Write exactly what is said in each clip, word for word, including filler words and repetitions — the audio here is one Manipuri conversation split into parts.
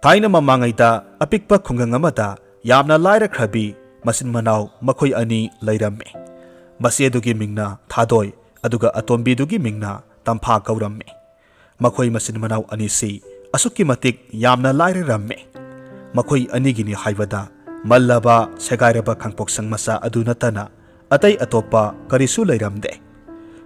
ꯊꯥꯏꯅ ꯃꯃꯥꯡꯉꯩꯗ ꯑꯄꯤꯛꯄ ꯈꯨꯡꯒꯪ ꯑꯃꯗ ꯌꯥꯝꯅ ꯂꯥꯏꯔꯈ꯭ꯔꯕꯤ ꯃꯆꯤꯟ ꯃꯅꯥꯎ ꯃꯈꯣꯏ ꯑꯅꯤ ꯂꯩꯔꯝꯃꯤ꯫ ꯃꯆꯦꯗꯨꯒꯤ ꯃꯤꯡꯅ ꯊꯥꯗꯣꯏ, ꯑꯗꯨꯒ ꯑꯇꯣꯝꯕꯤꯗꯨꯒꯤ ꯃꯤꯡꯅ ꯇꯝꯐꯥ ꯀꯧꯔꯝꯃꯤ꯫ ꯃꯈꯣꯏ ꯃꯆꯤꯟ ꯃꯅꯥꯎ ꯑꯅꯤꯁꯤ ꯑꯁꯨꯛꯀꯤ ꯃꯇꯤꯛ ꯌꯥꯝꯅ ꯂꯥꯏꯔꯔꯝꯃꯤ꯫ ꯃꯈꯣꯏ ꯑꯅꯤꯒꯤꯅꯤ ꯍꯥꯏꯕꯗ ꯃꯜꯂꯕ, ꯁꯦꯒꯥꯏꯔꯕ ꯈꯥꯡꯄꯣꯛꯁꯪ ꯃꯆꯥ ꯑꯗꯨ ꯅꯠꯇꯅ ꯑꯇꯩ ꯑꯇꯣꯞꯄ ꯀꯔꯤꯁꯨ ꯂꯩꯔꯝꯗꯦ꯫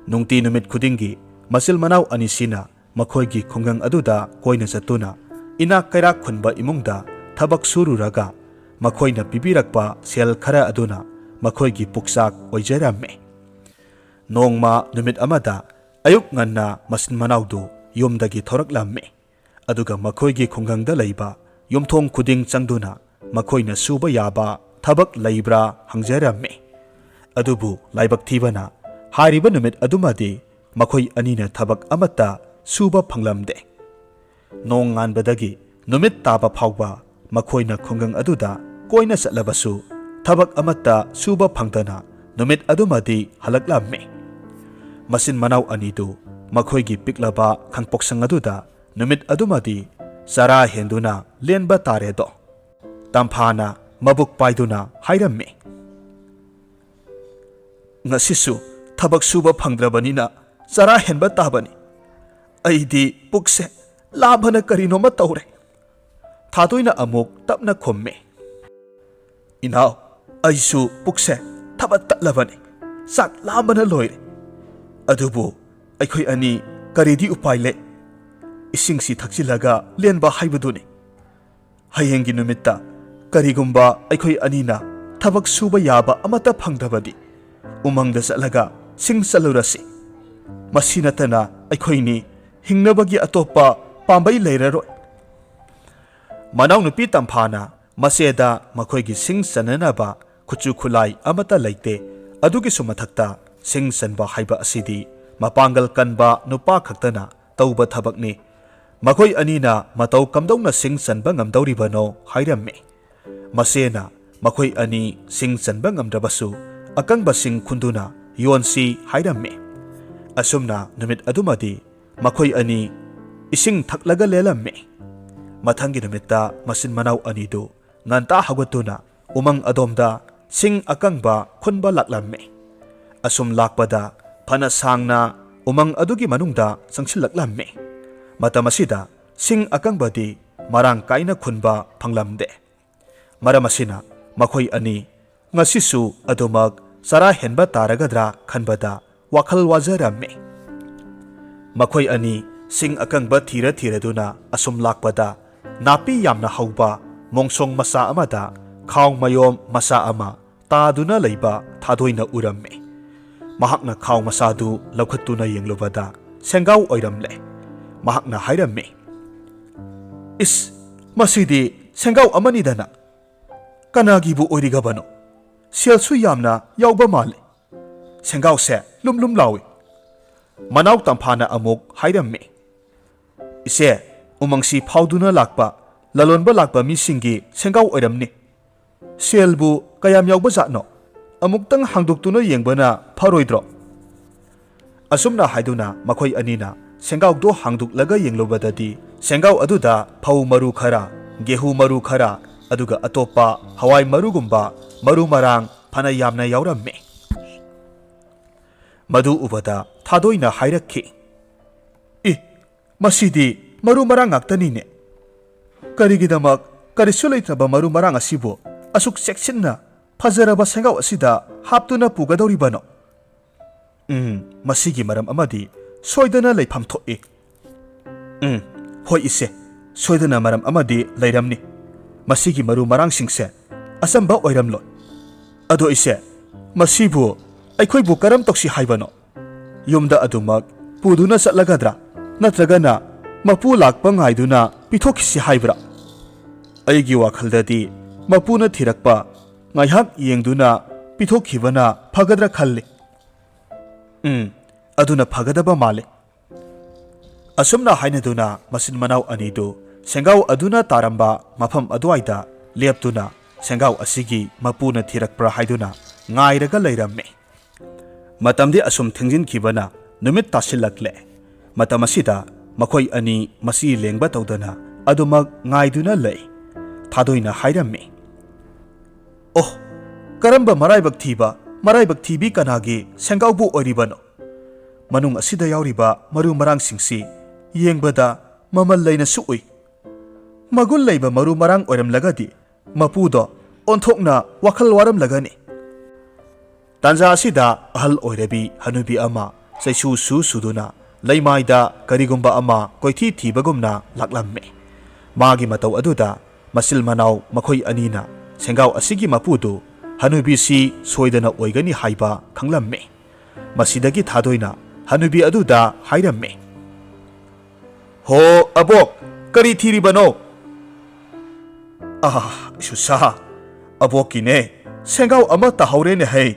ꯅꯨꯡꯇꯤ ꯅꯨꯃꯤꯠ ꯈꯨꯗꯤꯡꯒꯤ ꯃꯆꯤꯟ ꯃꯅꯥꯎ ꯑꯅꯤꯁꯤꯅ ꯃꯈꯣꯏꯒꯤ ꯈꯨꯡꯒꯪ ꯑꯗꯨꯗ ꯀꯣꯏꯅ ꯆꯠꯇꯨꯅ ꯏꯅꯥꯛ ꯀꯩꯔꯥꯛ ꯈꯨꯟꯕ ꯏꯃꯨꯡꯗ ꯊꯕꯛ ꯁꯨꯔꯨꯔꯒ ꯃꯈꯣꯏꯅ ꯄꯤꯕꯤꯔꯛꯄ ꯁꯦꯜ ꯈꯔ ꯑꯗꯨꯅ ꯃꯈꯣꯏꯒꯤ ꯄꯨꯛꯆꯥꯛ ꯑꯣꯏꯖꯔꯝꯃꯤ꯫ ꯅꯣꯡꯃ ꯅꯨꯃꯤꯠ ꯑꯃꯗ ꯑꯌꯨꯛ ꯉꯟꯅ ꯃꯆꯤꯟ ꯃꯅꯥꯎꯗꯨ ꯌꯨꯝꯗꯒꯤ ꯊꯣꯔꯛꯂꯝꯃꯤ꯫ ꯑꯗꯨꯒ ꯃꯈꯣꯏꯒꯤ ꯈꯨꯡꯒꯪꯗ ꯂꯩꯕ ꯌꯨꯝꯊꯣꯡ ꯈꯨꯗꯤꯡ ꯆꯪꯗꯨꯅ ꯃꯈꯣꯏꯅ ꯁꯨꯕ ꯌꯥꯕ ꯊꯕꯛ ꯂꯩꯕ꯭ꯔꯥ ꯍꯪꯖꯔꯝꯃꯤ꯫ ꯑꯗꯨꯕꯨ ꯂꯥꯏꯕꯛ ꯊꯤꯕꯅ ꯍꯥꯏꯔꯤꯕ ꯅꯨꯃꯤꯠ ꯑꯗꯨꯃꯗꯤ ꯃꯈꯣꯏ ꯑꯅꯤꯅ ꯊꯕꯛ ꯑꯃꯠꯇ ꯁꯨꯕ ꯐꯪꯂꯝꯗꯦ꯫ ꯅꯣꯡ ꯉꯥꯟꯕꯗꯒꯤ ꯅꯨꯃꯤꯠ ꯇꯥꯕ ꯐꯥꯎꯕ ꯃꯈꯣꯏꯅ ꯈꯨꯡꯒꯪ ꯑꯗꯨꯗ ꯀꯣꯏꯅ ꯆꯠꯂꯕꯁꯨ ꯊꯕꯛ ꯑꯃꯠꯇ ꯁꯨꯕ ꯐꯪꯗꯅ ꯅꯨꯃꯤꯠ ꯑꯗꯨꯃꯗꯤ ꯍꯜꯂꯛꯂꯝꯃꯤ꯫ ꯃꯆꯤꯟ ꯃꯅꯥꯎ ꯑꯅꯤꯗꯨ ꯃꯈꯣꯏꯒꯤ ꯄꯤꯛꯂꯕ ꯈꯥꯡꯄꯣꯛꯁꯪ ꯑꯗꯨꯗ ꯅꯨꯃꯤꯠ ꯑꯗꯨꯃꯗꯤ ꯆꯔꯥ ꯍꯦꯟꯗꯨꯅ ꯂꯦꯟꯕ ꯇꯥꯔꯦꯗꯣ꯫ ꯇꯝꯐꯥꯅ ꯃꯕꯨꯛ ꯄꯥꯏꯗꯨꯅ ꯍꯥꯏꯔꯝꯃꯤ, "ꯉꯁꯤꯁꯨ ꯊꯕꯛ ꯁꯨꯕ ꯐꯪꯗ꯭ꯔꯕꯅꯤꯅ ꯆꯔꯥ ꯍꯦꯟꯕ ꯇꯥꯕꯅꯤ꯫ ꯑꯩꯗꯤ ꯄꯨꯛꯁꯦ ꯂꯥꯝꯕꯅ ꯀꯔꯤꯅꯣꯃ ꯇꯧꯔꯦ꯫" ꯊꯥꯗꯣꯏꯅ ꯑꯃꯨꯛ ꯇꯞꯅ ꯈꯨꯝꯃꯤ, "ꯏꯅꯥꯎ, ꯑꯩꯁꯨ ꯄꯨꯛꯁꯦ ꯊꯕꯛ ꯇꯠꯂꯕꯅꯤ, ꯆꯥꯛ ꯂꯥꯝꯕꯅ ꯂꯣꯏꯔꯦ꯫ ꯑꯗꯨꯕꯨ ꯑꯩꯈꯣꯏ ꯑꯅꯤ ꯀꯔꯤꯗꯤ ꯎꯄꯥꯏ ꯂꯩ? ꯏꯁꯤꯡꯁꯤ ꯊꯛꯆꯤꯜꯂꯒ ꯂꯦꯟꯕ ꯍꯥꯏꯕꯗꯨꯅꯤ꯫ ꯍꯌꯦꯡꯒꯤ ꯅꯨꯃꯤꯠꯇ ꯀꯔꯤꯒꯨꯝꯕ ꯑꯩꯈꯣꯏ ꯑꯅꯤꯅ ꯊꯕꯛ ꯁꯨꯕ ꯌꯥꯕ ꯑꯃꯠꯇ ꯐꯪꯗ꯭ꯔꯕꯗꯤ ꯎꯃꯪꯗ ꯆꯠꯂꯒ ꯁꯤꯡ ꯆꯠꯂꯨꯔꯁꯤ꯫ ꯃꯁꯤ ꯅꯠꯇꯅ ꯑꯩꯈꯣꯏꯅꯤ ꯍꯤꯡꯅꯕꯒꯤ ꯑꯇꯣꯞꯄ ꯄꯥꯝꯕꯩ ꯂꯩꯔꯔꯣꯏ꯫" ꯃꯅꯥꯎꯅꯨꯄꯤ ꯇꯝꯐꯥꯅ ꯃꯆꯦꯗ ꯃꯈꯣꯏꯒꯤ ꯁꯤꯡ ꯆꯟꯅꯅꯕ ꯈꯨꯠꯁꯨ ꯈꯨꯠꯂꯥꯏ ꯑꯃꯠꯇ ꯂꯩꯇꯦ꯫ ꯑꯗꯨꯒꯤꯁꯨ ꯃꯊꯛꯇ ꯁꯤꯡ ꯆꯟꯕ ꯍꯥꯏꯕ ꯑꯁꯤꯗꯤ ꯃꯄꯥꯡꯒꯜ ꯀꯟꯕ ꯅꯨꯄꯥ ꯈꯛꯇꯅ ꯇꯧꯕ ꯊꯕꯛꯅꯤ꯫ ꯃꯈꯣꯏ ꯑꯅꯤꯅ ꯃꯇꯧ ꯀꯝꯗꯧꯅ ꯁꯤꯡ ꯆꯟꯕ ꯉꯝꯗꯧꯔꯤꯕꯅꯣ ꯍꯥꯏꯔꯝꯃꯤ꯫ ꯃꯆꯦꯅ ꯃꯈꯣꯏ ꯑꯅꯤ ꯁꯤꯡ ꯆꯟꯕ ꯉꯝꯗ꯭ꯔꯕꯁꯨ ꯑꯀꯪꯕꯁꯤꯡ ꯈꯨꯟꯗꯨꯅ ꯌꯣꯟꯁꯤ ꯍꯥꯏꯔꯝꯃꯤ꯫ ꯑꯁꯨꯝꯅ ꯅꯨꯃꯤꯠ ꯑꯗꯨꯃꯗꯤ ꯃꯈꯣꯏ ꯑꯅꯤ ꯏꯁꯤꯡ ꯊꯛꯂꯒ ꯂꯦꯜꯂꯝꯃꯤ꯫ ꯃꯊꯪꯒꯤ ꯅꯨꯃꯤꯠꯇ ꯃꯆꯤꯟ ꯃꯅꯥꯎ ꯑꯅꯤꯗꯨ ꯉꯟꯇꯥ ꯍꯧꯒꯠꯇꯨꯅ ꯎꯃꯪ ꯑꯗꯣꯝꯗ ꯁꯤꯡ ꯑꯀꯪꯕ ꯈꯨꯟꯕ ꯂꯥꯛꯂꯝꯃꯤ꯫ ꯑꯁꯨꯝ ꯂꯥꯛꯄꯗ ꯐꯅ ꯁꯥꯡꯅ ꯎꯃꯪ ꯑꯗꯨꯒꯤ ꯃꯅꯨꯡꯗ ꯆꯪꯁꯤꯜꯂꯛꯂꯝꯃꯤ꯫ ꯃꯇꯝ ꯑꯁꯤꯗ ꯁꯤꯡ ꯑꯀꯪꯕꯗꯤ ꯃꯔꯥꯡ ꯀꯥꯏꯅ ꯈꯨꯟꯕ ꯐꯪꯂꯝꯗꯦ꯫ ꯃꯔꯝ ꯑꯁꯤꯅ ꯃꯈꯣꯏ ꯑꯅꯤ ꯉꯁꯤꯁꯨ ꯑꯗꯨꯃꯛ ꯆꯔꯥ ꯍꯦꯟꯕ ꯇꯥꯔꯒꯗ꯭ꯔꯥ ꯈꯟꯕꯗ ꯋꯥꯈꯜ ꯋꯥꯖꯔꯝꯃꯤ꯫ ꯃꯈꯣꯏ ꯑꯅꯤ ꯁꯤꯡ ꯑꯀꯪꯕ ꯊꯤꯔ ꯊꯤꯔꯗꯨꯅ ꯑꯁꯨꯝ ꯂꯥꯛꯄꯗ ꯅꯥꯄꯤ ꯌꯥꯝꯅ ꯍꯧꯕ ꯃꯣꯡꯁꯣꯡ ꯃꯆꯥ ꯑꯃꯗ ꯈꯥꯎ ꯃꯌꯣꯝ ꯃꯆꯥ ꯑꯃ ꯇꯥꯗꯨꯅ ꯂꯩꯕ ꯊꯥꯗꯣꯏꯅ ꯎꯔꯝꯃꯤ꯫ ꯃꯍꯥꯛꯅ ꯈꯥꯎ ꯃꯆꯥꯗꯨ ꯂꯧꯈꯠꯇꯨꯅ ꯌꯦꯡꯂꯨꯕꯗ ꯁꯦꯡꯒꯥꯎ ꯑꯣꯏꯔꯝꯂꯦ꯫ ꯃꯍꯥꯛꯅ ꯍꯥꯏꯔꯝꯃꯤ, "ꯏꯁ, ꯃꯁꯤꯗꯤ ꯁꯦꯡꯒꯥꯎ ꯑꯃꯅꯤꯗꯅ꯫ ꯀꯅꯥꯒꯤꯕꯨ ꯑꯣꯏꯔꯤꯒꯕꯅꯣ? ꯁꯦꯜꯁꯨ ꯌꯥꯝꯅ ꯌꯥꯎꯕ ꯃꯥꯜꯂꯤ꯫ ꯁꯦꯡꯒꯥꯎꯁꯦ ꯂꯨꯝ ꯂꯨꯝ ꯂꯥꯎꯏ꯫" ꯃꯅꯥꯎ ꯇꯝꯐꯥꯅ ꯑꯃꯨꯛ ꯍꯥꯏꯔꯝꯃꯤ, "ꯏꯆꯦ, ꯎꯃꯪꯁꯤ ꯐꯥꯎꯗꯨꯅ ꯂꯥꯛꯄ, ꯂꯂꯣꯟꯕ ꯂꯥꯛꯄ ꯃꯤꯁꯤꯡꯒꯤ ꯁꯦꯡꯒꯥꯎ ꯑꯣꯏꯔꯝꯅꯤ꯫ ꯁꯦꯜꯕꯨ ꯀꯌꯥꯝ ꯌꯥꯎꯕꯖꯥꯠꯅꯣ? ꯑꯃꯨꯛꯇꯪ ꯍꯥꯡꯗꯣꯛꯇꯨꯅ ꯌꯦꯡꯕꯅ ꯐꯔꯣꯏꯗ꯭ꯔꯣ?" ꯑꯁꯨꯝꯅ ꯍꯥꯏꯗꯨꯅ ꯃꯈꯣꯏ ꯑꯅꯤꯅ ꯁꯦꯡꯒꯥꯎꯗꯣ ꯍꯥꯡꯗꯣꯛꯂꯒ ꯌꯦꯡꯂꯨꯕꯗꯗꯤ, ꯁꯦꯡꯒꯥꯎ ꯑꯗꯨꯗ ꯐꯧ ꯃꯔꯨ ꯈꯔ, ꯒꯦꯍꯨ ꯃꯔꯨ ꯈꯔ, ꯑꯗꯨꯒ ꯑꯇꯣꯞꯄ ꯍꯋꯥꯏ ꯃꯔꯨꯒꯨꯝꯕ ꯃꯔꯨ ꯃꯔꯥꯡ ꯐꯅ ꯌꯥꯝꯅ ꯌꯥꯎꯔꯝꯃꯤ꯫ ꯃꯗꯨ ꯎꯕꯗ ꯊꯥꯗꯣꯏꯅ ꯍꯥꯏꯔꯛꯈꯤ, "ꯏ, ꯃꯁꯤꯗꯤ ꯃꯔꯨ ꯃꯔꯥꯡ ꯉꯥꯛꯇꯅꯤꯅꯦ꯫ ꯀꯔꯤꯒꯤꯗꯃꯛ ꯀꯔꯤꯁꯨ ꯂꯩꯇ꯭ꯔꯕ ꯃꯔꯨ ꯃꯔꯥꯡ ꯑꯁꯤꯕꯨ ꯑꯁꯨꯛ ꯆꯦꯛꯁꯤꯟꯅ ꯐꯖꯔꯕ ꯁꯦꯡꯒꯥꯎ ꯑꯁꯤꯗ ꯍꯥꯞꯇꯨꯅ ꯄꯨꯒꯗꯧꯔꯤꯕꯅꯣ? ꯎꯝ, ꯃꯁꯤꯒꯤ ꯃꯔꯝ ꯑꯃꯗꯤ ꯁꯣꯏꯗꯅ ꯂꯩꯐꯝ ꯊꯣꯛꯏ꯫" "ꯎꯝ, ꯍꯣꯏ ꯏꯆꯦ, ꯁꯣꯏꯗꯅ ꯃꯔꯝ ꯑꯃꯗꯤ ꯂꯩꯔꯝꯅꯤ꯫ ꯃꯁꯤꯒꯤ ꯃꯔꯨ ꯃꯔꯥꯡꯁꯤꯡꯁꯦ ꯑꯆꯝꯕ ꯑꯣꯏꯔꯝꯂꯣꯏ꯫ ꯑꯗꯣ ꯏꯆꯦ, ꯃꯁꯤꯕꯨ ꯑꯩꯈꯣꯏꯕꯨ ꯀꯔꯝ ꯇꯧꯁꯤ ꯍꯥꯏꯕꯅꯣ? ꯌꯨꯝꯗ ꯑꯗꯨꯃꯛ ꯄꯨꯗꯨꯅ ꯆꯠꯂꯒꯗ꯭ꯔꯥ? ꯅꯠꯇ꯭ꯔꯒꯅ ꯃꯄꯨ ꯂꯥꯛꯄ ꯉꯥꯏꯗꯨꯅ ꯄꯤꯊꯣꯛꯈꯤꯁꯤ ꯍꯥꯏꯕ꯭ꯔꯥ? ꯑꯩꯒꯤ ꯋꯥꯈꯜꯗꯗꯤ ꯃꯄꯨꯅ ꯊꯤꯔꯛꯄ ꯉꯥꯏꯍꯥꯛ ꯌꯦꯡꯗꯨꯅ ꯄꯤꯊꯣꯛꯈꯤꯕꯅ ꯐꯒꯗ꯭ꯔꯥ ꯈꯜꯂꯤ꯫" "ꯎꯝ, ꯑꯗꯨꯅ ꯐꯒꯗꯕ ꯃꯥꯜꯂꯤ꯫" ꯑꯁꯨꯝꯅ ꯍꯥꯏꯅꯗꯨꯅ ꯃꯆꯤꯟ ꯃꯅꯥꯎ ꯑꯅꯤꯗꯨ ꯁꯦꯡꯒꯥꯎ ꯑꯗꯨꯅ ꯇꯥꯔꯝꯕ ꯃꯐꯝ ꯑꯗꯨꯋꯥꯏꯗ ꯂꯦꯞꯇꯨꯅ ꯁꯦꯡꯒꯥꯎ ꯑꯁꯤꯒꯤ ꯃꯄꯨꯅ ꯊꯤꯔꯛꯄ꯭ꯔꯥ ꯍꯥꯏꯗꯨꯅ ꯉꯥꯏꯔꯒ ꯂꯩꯔꯝꯃꯤ꯫ ꯃꯇꯝꯗꯤ ꯑꯁꯨꯝ ꯊꯦꯡꯖꯤꯟꯈꯤꯕꯅ ꯅꯨꯃꯤꯠ ꯇꯥꯁꯤꯜꯂꯛꯂꯦ꯫ ꯃꯇꯝ ꯑꯁꯤꯗ ꯃꯈꯣꯏ ꯑꯅꯤ ꯃꯆꯤ ꯂꯦꯡꯕ ꯇꯧꯗꯅ ꯑꯗꯨꯃꯛ ꯉꯥꯏꯗꯨꯅ ꯂꯩ꯫ ꯊꯥꯗꯣꯏꯅ ꯍꯥꯏꯔꯝꯃꯤ, "ꯑꯣꯍ, ꯀꯔꯝꯕ ꯃꯔꯥꯏꯕꯛ ꯊꯤꯕ, ꯃꯔꯥꯏꯕꯛ ꯊꯤꯕꯤ ꯀꯅꯥꯒꯤ ꯁꯦꯡꯒꯥꯎꯕꯨ ꯑꯣꯏꯔꯤꯕꯅꯣ? ꯃꯅꯨꯡ ꯑꯁꯤꯗ ꯌꯥꯎꯔꯤꯕ ꯃꯔꯨ ꯃꯔꯥꯡꯁꯤꯡꯁꯤ ꯌꯦꯡꯕꯗ ꯃꯃꯜ ꯂꯩꯅꯁꯨ ꯎꯏ꯫ ꯃꯒꯨꯟ ꯂꯩꯕ ꯃꯔꯨ ꯃꯔꯥꯡ ꯑꯣꯏꯔꯝꯂꯒꯗꯤ ꯃꯄꯨꯗꯣ ꯑꯣꯟꯊꯣꯛꯅ ꯋꯥꯈꯜ ꯋꯥꯔꯝꯂꯒꯅꯤ꯫" ꯇꯥꯟꯖꯥ ꯑꯁꯤꯗ ꯑꯍꯜ ꯑꯣꯏꯔꯕꯤ ꯍꯅꯨꯕꯤ ꯑꯃ ꯆꯩꯁꯨ ꯁꯨ ꯁꯨꯗꯨꯅ ꯂꯩꯃꯥꯏꯗ ꯀꯔꯤꯒꯨꯝꯕ ꯑꯃ ꯀꯣꯏꯊꯤ ꯊꯤꯕꯒꯨꯝꯅ ꯂꯥꯛꯂꯝꯃꯤ꯫ ꯃꯥꯒꯤ ꯃꯇꯧ ꯑꯗꯨꯗ ꯃꯆꯤꯜ ꯃꯅꯥꯎ ꯃꯈꯣꯏ ꯑꯅꯤꯅ ꯁꯦꯡꯒꯥꯎ ꯑꯁꯤꯒꯤ ꯃꯄꯨꯗꯨ ꯍꯅꯨꯕꯤꯁꯤ ꯁꯣꯏꯗꯅ ꯑꯣꯏꯒꯅꯤ ꯍꯥꯏꯕ ꯈꯪꯂꯝꯃꯤ꯫ ꯃꯁꯤꯗꯒꯤ ꯊꯥꯗꯣꯏꯅ ꯍꯅꯨꯕꯤ ꯑꯗꯨꯗ ꯍꯥꯏꯔꯝꯃꯤ, "ꯍꯣ ꯑꯕꯣꯛ, ꯀꯔꯤ ꯊꯤꯔꯤꯕꯅꯣ?" "ꯑꯥ, ꯁꯨꯁꯥ, ꯑꯕꯣꯛꯀꯤꯅꯦ, ꯁꯦꯡꯒꯥꯎ ꯑꯃ ꯇꯥꯍꯧꯔꯦꯅꯦ ꯍꯩ꯫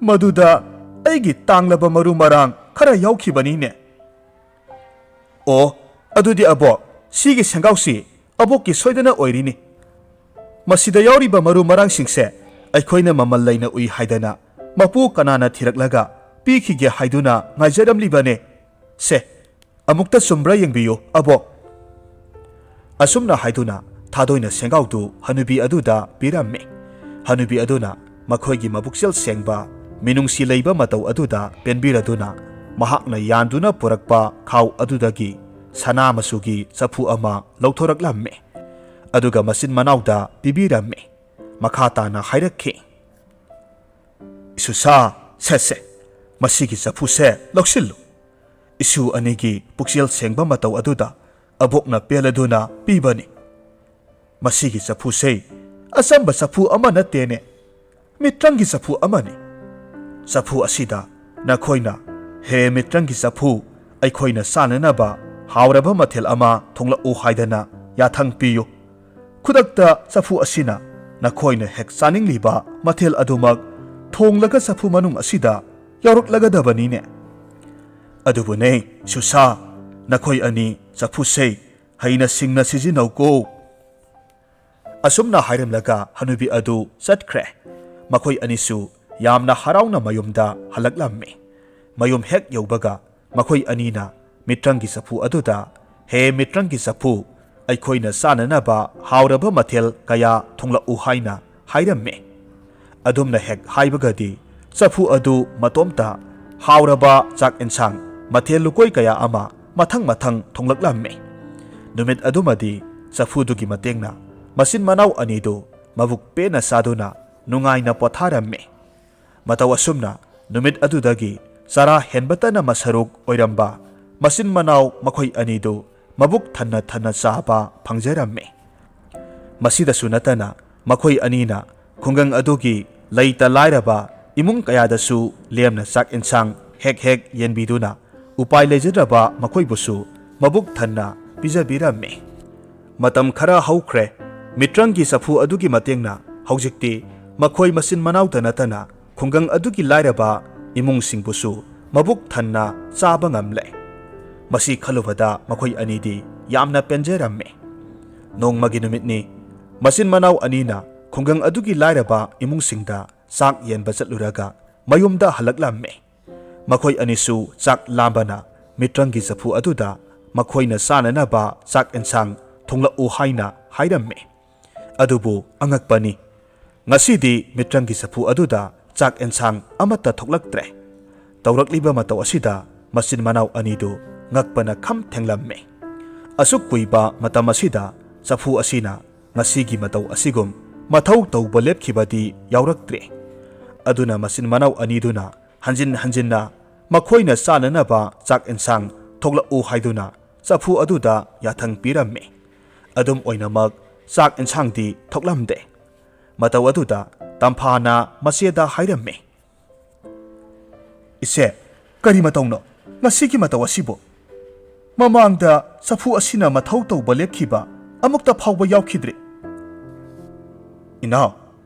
ꯃꯗꯨꯗ ꯑꯩꯒꯤ ꯇꯥꯡꯂꯕ ꯃꯔꯨ ꯃꯔꯥꯡ ꯈꯔ ꯌꯥꯎꯈꯤꯕꯅꯤꯅꯦ꯫" "ꯑꯣ, ꯑꯗꯨꯗꯤ ꯑꯕꯣꯛ, ꯁꯤꯒꯤ ꯁꯦꯡꯒꯥꯎꯁꯤ ꯑꯕꯣꯛꯀꯤ ꯁꯣꯏꯗꯅ ꯑꯣꯏꯔꯤꯅꯤ꯫ ꯃꯁꯤꯗ ꯌꯥꯎꯔꯤꯕ ꯃꯔꯨ ꯃꯔꯥꯡꯁꯤꯡꯁꯦ ꯑꯩꯈꯣꯏꯅ ꯃꯃꯜ ꯂꯩꯅ ꯎꯏ ꯍꯥꯏꯗꯅ ꯃꯄꯨ ꯀꯅꯥꯅ ꯊꯤꯔꯛꯂꯒ ꯄꯤꯈꯤꯒꯦ ꯍꯥꯏꯗꯨꯅ ꯉꯥꯏꯖꯔꯝꯂꯤꯕꯅꯦ꯫ ꯁꯦ, ꯑꯃꯨꯛꯇ ꯆꯨꯝꯕ꯭ꯔꯥ ꯌꯦꯡꯕꯤꯌꯨ, ꯑꯕꯣꯛ꯫" ꯑꯁꯨꯝꯅ ꯍꯥꯏꯗꯨꯅ ꯊꯥꯗꯣꯏꯅ ꯁꯦꯡꯒꯥꯎꯗꯨ ꯍꯅꯨꯕꯤ ꯑꯗꯨꯗ ꯄꯤꯔꯝꯃꯤ꯫ ꯍꯅꯨꯕꯤ ꯑꯗꯨꯅ ꯃꯈꯣꯏꯒꯤ ꯃꯕꯨꯛꯆꯦꯜ ꯁꯦꯡꯕ, ꯃꯤꯅꯨꯡꯁꯤ ꯂꯩꯕ ꯃꯇꯧ ꯑꯗꯨꯗ ꯄꯦꯟꯕꯤꯔꯗꯨꯅ ꯃꯍꯥꯛꯅ ꯌꯥꯟꯗꯨꯅ ꯄꯨꯔꯛꯄ ꯈꯥꯎ ꯑꯗꯨꯗꯒꯤ ꯁꯅꯥ ꯃꯆꯨꯒꯤ ꯆꯐꯨ ꯑꯃ ꯂꯧꯊꯣꯔꯛꯂꯝꯃꯤ꯫ ꯑꯗꯨꯒ ꯃꯆꯤꯟ ꯃꯅꯥꯎꯗ ꯄꯤꯕꯤꯔꯝꯃꯤ꯫ ꯃꯈꯥ ꯇꯥꯅ ꯍꯥꯏꯔꯛꯈꯤ, "ꯏꯁꯨꯁꯥ, ꯁꯦ, ꯁꯦ, ꯃꯁꯤꯒꯤ ꯆꯐꯨꯁꯦ ꯂꯧꯁꯤꯜꯂꯨ꯫ ꯏꯁꯨ ꯑꯅꯤꯒꯤ ꯄꯨꯛꯆꯦꯜ ꯁꯦꯡꯕ ꯃꯇꯧ ꯑꯗꯨꯗ ꯑꯕꯣꯛꯅ ꯄꯦꯜꯂꯗꯨꯅ ꯄꯤꯕꯅꯤ꯫ ꯃꯁꯤꯒꯤ ꯆꯐꯨꯁꯦ ꯑꯆꯝꯕ ꯆꯐꯨ ꯑꯃ ꯅꯠꯇꯦꯅꯦ, ꯃꯤꯇ꯭ꯔꯪꯒꯤ ꯆꯐꯨ ꯑꯃꯅꯤ꯫ ꯆꯐꯨ ꯑꯁꯤꯗ ꯅꯈꯣꯏꯅ, 'ꯍꯦ ꯃꯤꯇ꯭ꯔꯪꯒꯤ ꯆꯐꯨ, ꯑꯩꯈꯣꯏꯅ ꯆꯥꯅꯅꯕ ꯍꯥꯎꯔꯕ ꯃꯊꯦꯜ ꯑꯃ ꯊꯣꯡꯂꯛꯎ' ꯍꯥꯏꯗꯅ ꯌꯥꯊꯪ ꯄꯤꯌꯨ꯫ ꯈꯨꯗꯛꯇ ꯆꯐꯨ ꯑꯁꯤꯅ ꯅꯈꯣꯏꯅ ꯍꯦꯛ ꯆꯥꯅꯤꯡꯂꯤꯕ ꯃꯊꯦꯜ ꯑꯗꯨꯃꯛ ꯊꯣꯡꯂꯒ ꯆꯐꯨ ꯃꯅꯨꯡ ꯑꯁꯤꯗ ꯌꯥꯎꯔꯛꯂꯒꯗꯕꯅꯤꯅꯦ꯫ ꯑꯗꯨꯕꯨꯅꯦ, ꯁꯨꯁꯥ, ꯅꯈꯣꯏ ꯑꯅꯤ ꯆꯐꯨꯁꯦ ꯍꯩꯅ ꯁꯤꯡꯅ ꯁꯤꯖꯤꯟꯅꯧꯀꯣ꯫" ꯑꯁꯨꯝꯅ ꯍꯥꯏꯔꯝꯂꯒ ꯍꯅꯨꯕꯤ ꯑꯗꯨ ꯆꯠꯈ꯭ꯔꯦ꯫ ꯃꯈꯣꯏ ꯑꯅꯤꯁꯨ ꯌꯥꯝꯅ ꯍꯔꯥꯎꯅ ꯃꯌꯨꯝꯗ ꯍꯜꯂꯛꯂꯝꯃꯤ꯫ ꯃꯌꯨꯝ ꯍꯦꯛ ꯌꯧꯕꯒ ꯃꯈꯣꯏ ꯑꯅꯤꯅ ꯃꯤꯇ꯭ꯔꯪꯒꯤ ꯆꯐꯨ ꯑꯗꯨꯗ, "ꯍꯦ ꯃꯤꯇ꯭ꯔꯪꯒꯤ ꯆꯐꯨ, ꯑꯩꯈꯣꯏꯅ ꯆꯥꯅꯅꯕ ꯍꯥꯎꯔꯕ ꯃꯊꯦꯜ ꯀꯌꯥ ꯊꯣꯡꯂꯛꯎ ꯍꯥꯏꯅ ꯍꯥꯏꯔꯝꯃꯤ꯫ ꯑꯗꯨꯝꯅ ꯍꯦꯛ ꯍꯥꯏꯕꯒꯗꯤ ꯆꯐꯨ ꯑꯗꯨ ꯃꯇꯣꯝꯇ ꯍꯥꯎꯔꯕ ꯆꯥꯛ ꯏꯟꯁꯥꯡ ꯃꯊꯦꯜ ꯂꯨꯀꯣꯏ ꯀꯌꯥ ꯑꯃ ꯃꯊꯪ ꯃꯊꯪ ꯊꯣꯡꯂꯛꯂꯝꯃꯤ꯫ ꯅꯨꯃꯤꯠ ꯑꯗꯨꯃꯗꯤ ꯆꯐꯨꯗꯨꯒꯤ ꯃꯇꯦꯡꯅ ꯃꯆꯤꯟ ꯃꯅꯥꯎ ꯑꯅꯤꯗꯨ ꯃꯕꯨꯛ ꯄꯦꯟꯅ ꯆꯥꯗꯨꯅ ꯅꯨꯡꯉꯥꯏꯅ ꯄꯣꯊꯥꯔꯝꯃꯤ꯫ ꯃꯇꯧ ꯑꯁꯨꯝꯅ ꯅꯨꯃꯤꯠ ꯑꯗꯨꯗꯒꯤ ꯆꯔꯥ ꯍꯦꯟꯕꯇꯅ ꯃꯁꯔꯨꯛ ꯑꯣꯏꯔꯝꯕ ꯃꯆꯤꯟ ꯃꯅꯥꯎ ꯃꯈꯣꯏ ꯑꯅꯤꯗꯨ ꯃꯕꯨꯛ ꯊꯟꯅ ꯊꯟꯅ ꯆꯥꯕ ꯐꯪꯖꯔꯝꯃꯤ꯫ ꯃꯁꯤꯗꯁꯨ ꯅꯠꯇꯅ ꯃꯈꯣꯏ ꯑꯅꯤꯅ ꯈꯨꯡꯒꯪ ꯑꯗꯨꯒꯤ ꯂꯩꯇ ꯂꯥꯏꯔꯕ ꯏꯃꯨꯡ ꯀꯌꯥꯗꯁꯨ ꯂꯦꯝꯅ ꯆꯥꯛ ꯏꯟꯁꯥꯡ ꯍꯦꯛ ꯍꯦꯛ ꯌꯦꯟꯕꯤꯗꯨꯅ ꯎꯄꯥꯏ ꯂꯩꯖꯗ꯭ꯔꯕ ꯃꯈꯣꯏꯕꯨꯁꯨ ꯃꯕꯨꯛ ꯊꯟꯅ ꯄꯤꯖꯕꯤꯔꯝꯃꯤ꯫ ꯃꯇꯝ ꯈꯔ ꯍꯧꯈ꯭ꯔꯦ꯫ ꯃꯤꯇ꯭ꯔꯪꯒꯤ ꯆꯐꯨ ꯑꯗꯨꯒꯤ ꯃꯇꯦꯡꯅ ꯍꯧꯖꯤꯛꯇꯤ ꯃꯈꯣꯏ ꯃꯆꯤꯟ ꯃꯅꯥꯎꯇ ꯅꯠꯇꯅ ꯈꯨꯡꯒꯪ ꯑꯗꯨꯒꯤ ꯂꯥꯏꯔꯕ ꯏꯃꯨꯡꯁꯤꯡꯕꯨꯁꯨ ꯃꯕꯨꯛ ꯊꯟꯅ ꯆꯥꯕ ꯉꯝꯂꯦ꯫ ꯃꯁꯤ ꯈꯜꯂꯨꯕꯗ ꯃꯈꯣꯏ ꯑꯅꯤꯗꯤ ꯌꯥꯝꯅ ꯄꯦꯟꯖꯔꯝꯃꯤ꯫ ꯅꯣꯡꯃꯒꯤ ꯅꯨꯃꯤꯠꯅꯤ꯫ ꯃꯆꯤꯟ ꯃꯅꯥꯎ ꯑꯅꯤꯅ ꯈꯨꯡꯒꯪ ꯑꯗꯨꯒꯤ ꯂꯥꯏꯔꯕ ꯏꯃꯨꯡꯁꯤꯡꯗ ꯆꯥꯛ ꯌꯦꯟꯕ ꯆꯠꯂꯨꯔꯒ ꯃꯌꯨꯝꯗ ꯍꯜꯂꯛꯂꯝꯃꯤ꯫ ꯃꯈꯣꯏ ꯑꯅꯤꯁꯨ ꯆꯥꯛ ꯂꯥꯝꯕꯅ ꯃꯤꯇ꯭ꯔꯪꯒꯤ ꯆꯐꯨ ꯑꯗꯨꯗ ꯃꯈꯣꯏꯅ ꯆꯥꯅꯅꯕ ꯆꯥꯛ ꯏꯟꯁꯥꯡ ꯊꯣꯡꯂꯛꯎ ꯍꯥꯏꯅ ꯍꯥꯏꯔꯝꯃꯤ꯫ ꯑꯗꯨꯕꯨ ꯑꯉꯛꯄꯅꯤ, ꯉꯁꯤꯗꯤ ꯃꯤꯇ꯭ꯔꯪꯒꯤ ꯆꯐꯨ ꯑꯗꯨꯗ ꯆꯥꯛ ꯏꯟꯁꯥꯡ ꯑꯃꯠꯇ ꯊꯣꯛꯂꯛꯇ꯭ꯔꯦ꯫ ꯇꯧꯔꯛꯂꯤꯕ ꯃꯇꯧ ꯑꯁꯤꯗ ꯃꯆꯤꯟ ꯃꯅꯥꯎ ꯑꯅꯤꯗꯨ ꯉꯛꯄꯅ ꯈꯝ ꯊꯦꯡꯂꯝꯃꯤ꯫ ꯑꯁꯨꯛ ꯀꯨꯏꯕ ꯃꯇꯝ ꯑꯁꯤꯗ ꯆꯐꯨ ꯑꯁꯤꯅ ꯉꯁꯤꯒꯤ ꯃꯇꯧ ꯑꯁꯤꯒꯨꯝ ꯃꯊꯧ ꯇꯧꯕ ꯂꯦꯞꯈꯤꯕꯗꯤ ꯌꯥꯎꯔꯛꯇ꯭ꯔꯤ꯫ ꯑꯗꯨꯅ ꯃꯆꯤꯟ ꯃꯅꯥꯎ ꯑꯅꯤꯗꯨꯅ ꯍꯟꯖꯤꯟ ꯍꯟꯖꯤꯟꯅ ꯃꯈꯣꯏꯅ ꯆꯥꯅꯅꯕ ꯆꯥꯛ ꯏꯟꯁꯥꯡ ꯊꯣꯛꯂꯛꯎ ꯍꯥꯏꯗꯨꯅ ꯆꯐꯨ ꯑꯗꯨꯗ ꯌꯥꯊꯪ ꯄꯤꯔꯝꯃꯤ꯫ ꯑꯗꯨꯝ ꯑꯣꯏꯅꯃꯛ ꯆꯥꯛ ꯏꯟꯁꯥꯡꯗꯤ ꯊꯣꯛꯂꯝꯗꯦ꯫ ꯃꯇꯧ ꯑꯗꯨꯗ ꯇꯝꯐꯥꯅ ꯃꯆꯦꯗ ꯍꯥꯏꯔꯝꯃꯤ, "ꯏꯆꯦ, ꯀꯔꯤ ꯃꯇꯧꯅꯣ ꯉꯁꯤꯒꯤ ꯃꯇꯧ ꯑꯁꯤꯕꯨ? ꯃꯃꯥꯡꯗ ꯆꯐꯨ ꯑꯁꯤꯅ ꯃꯊꯧ ꯇꯧꯕ ꯂꯦꯞꯈꯤꯕ ꯑꯃꯨꯛꯇ ꯐꯥꯎꯕ ꯌꯥꯎꯈꯤꯗ꯭ꯔꯤ꯫" "ꯏꯅꯥꯎ,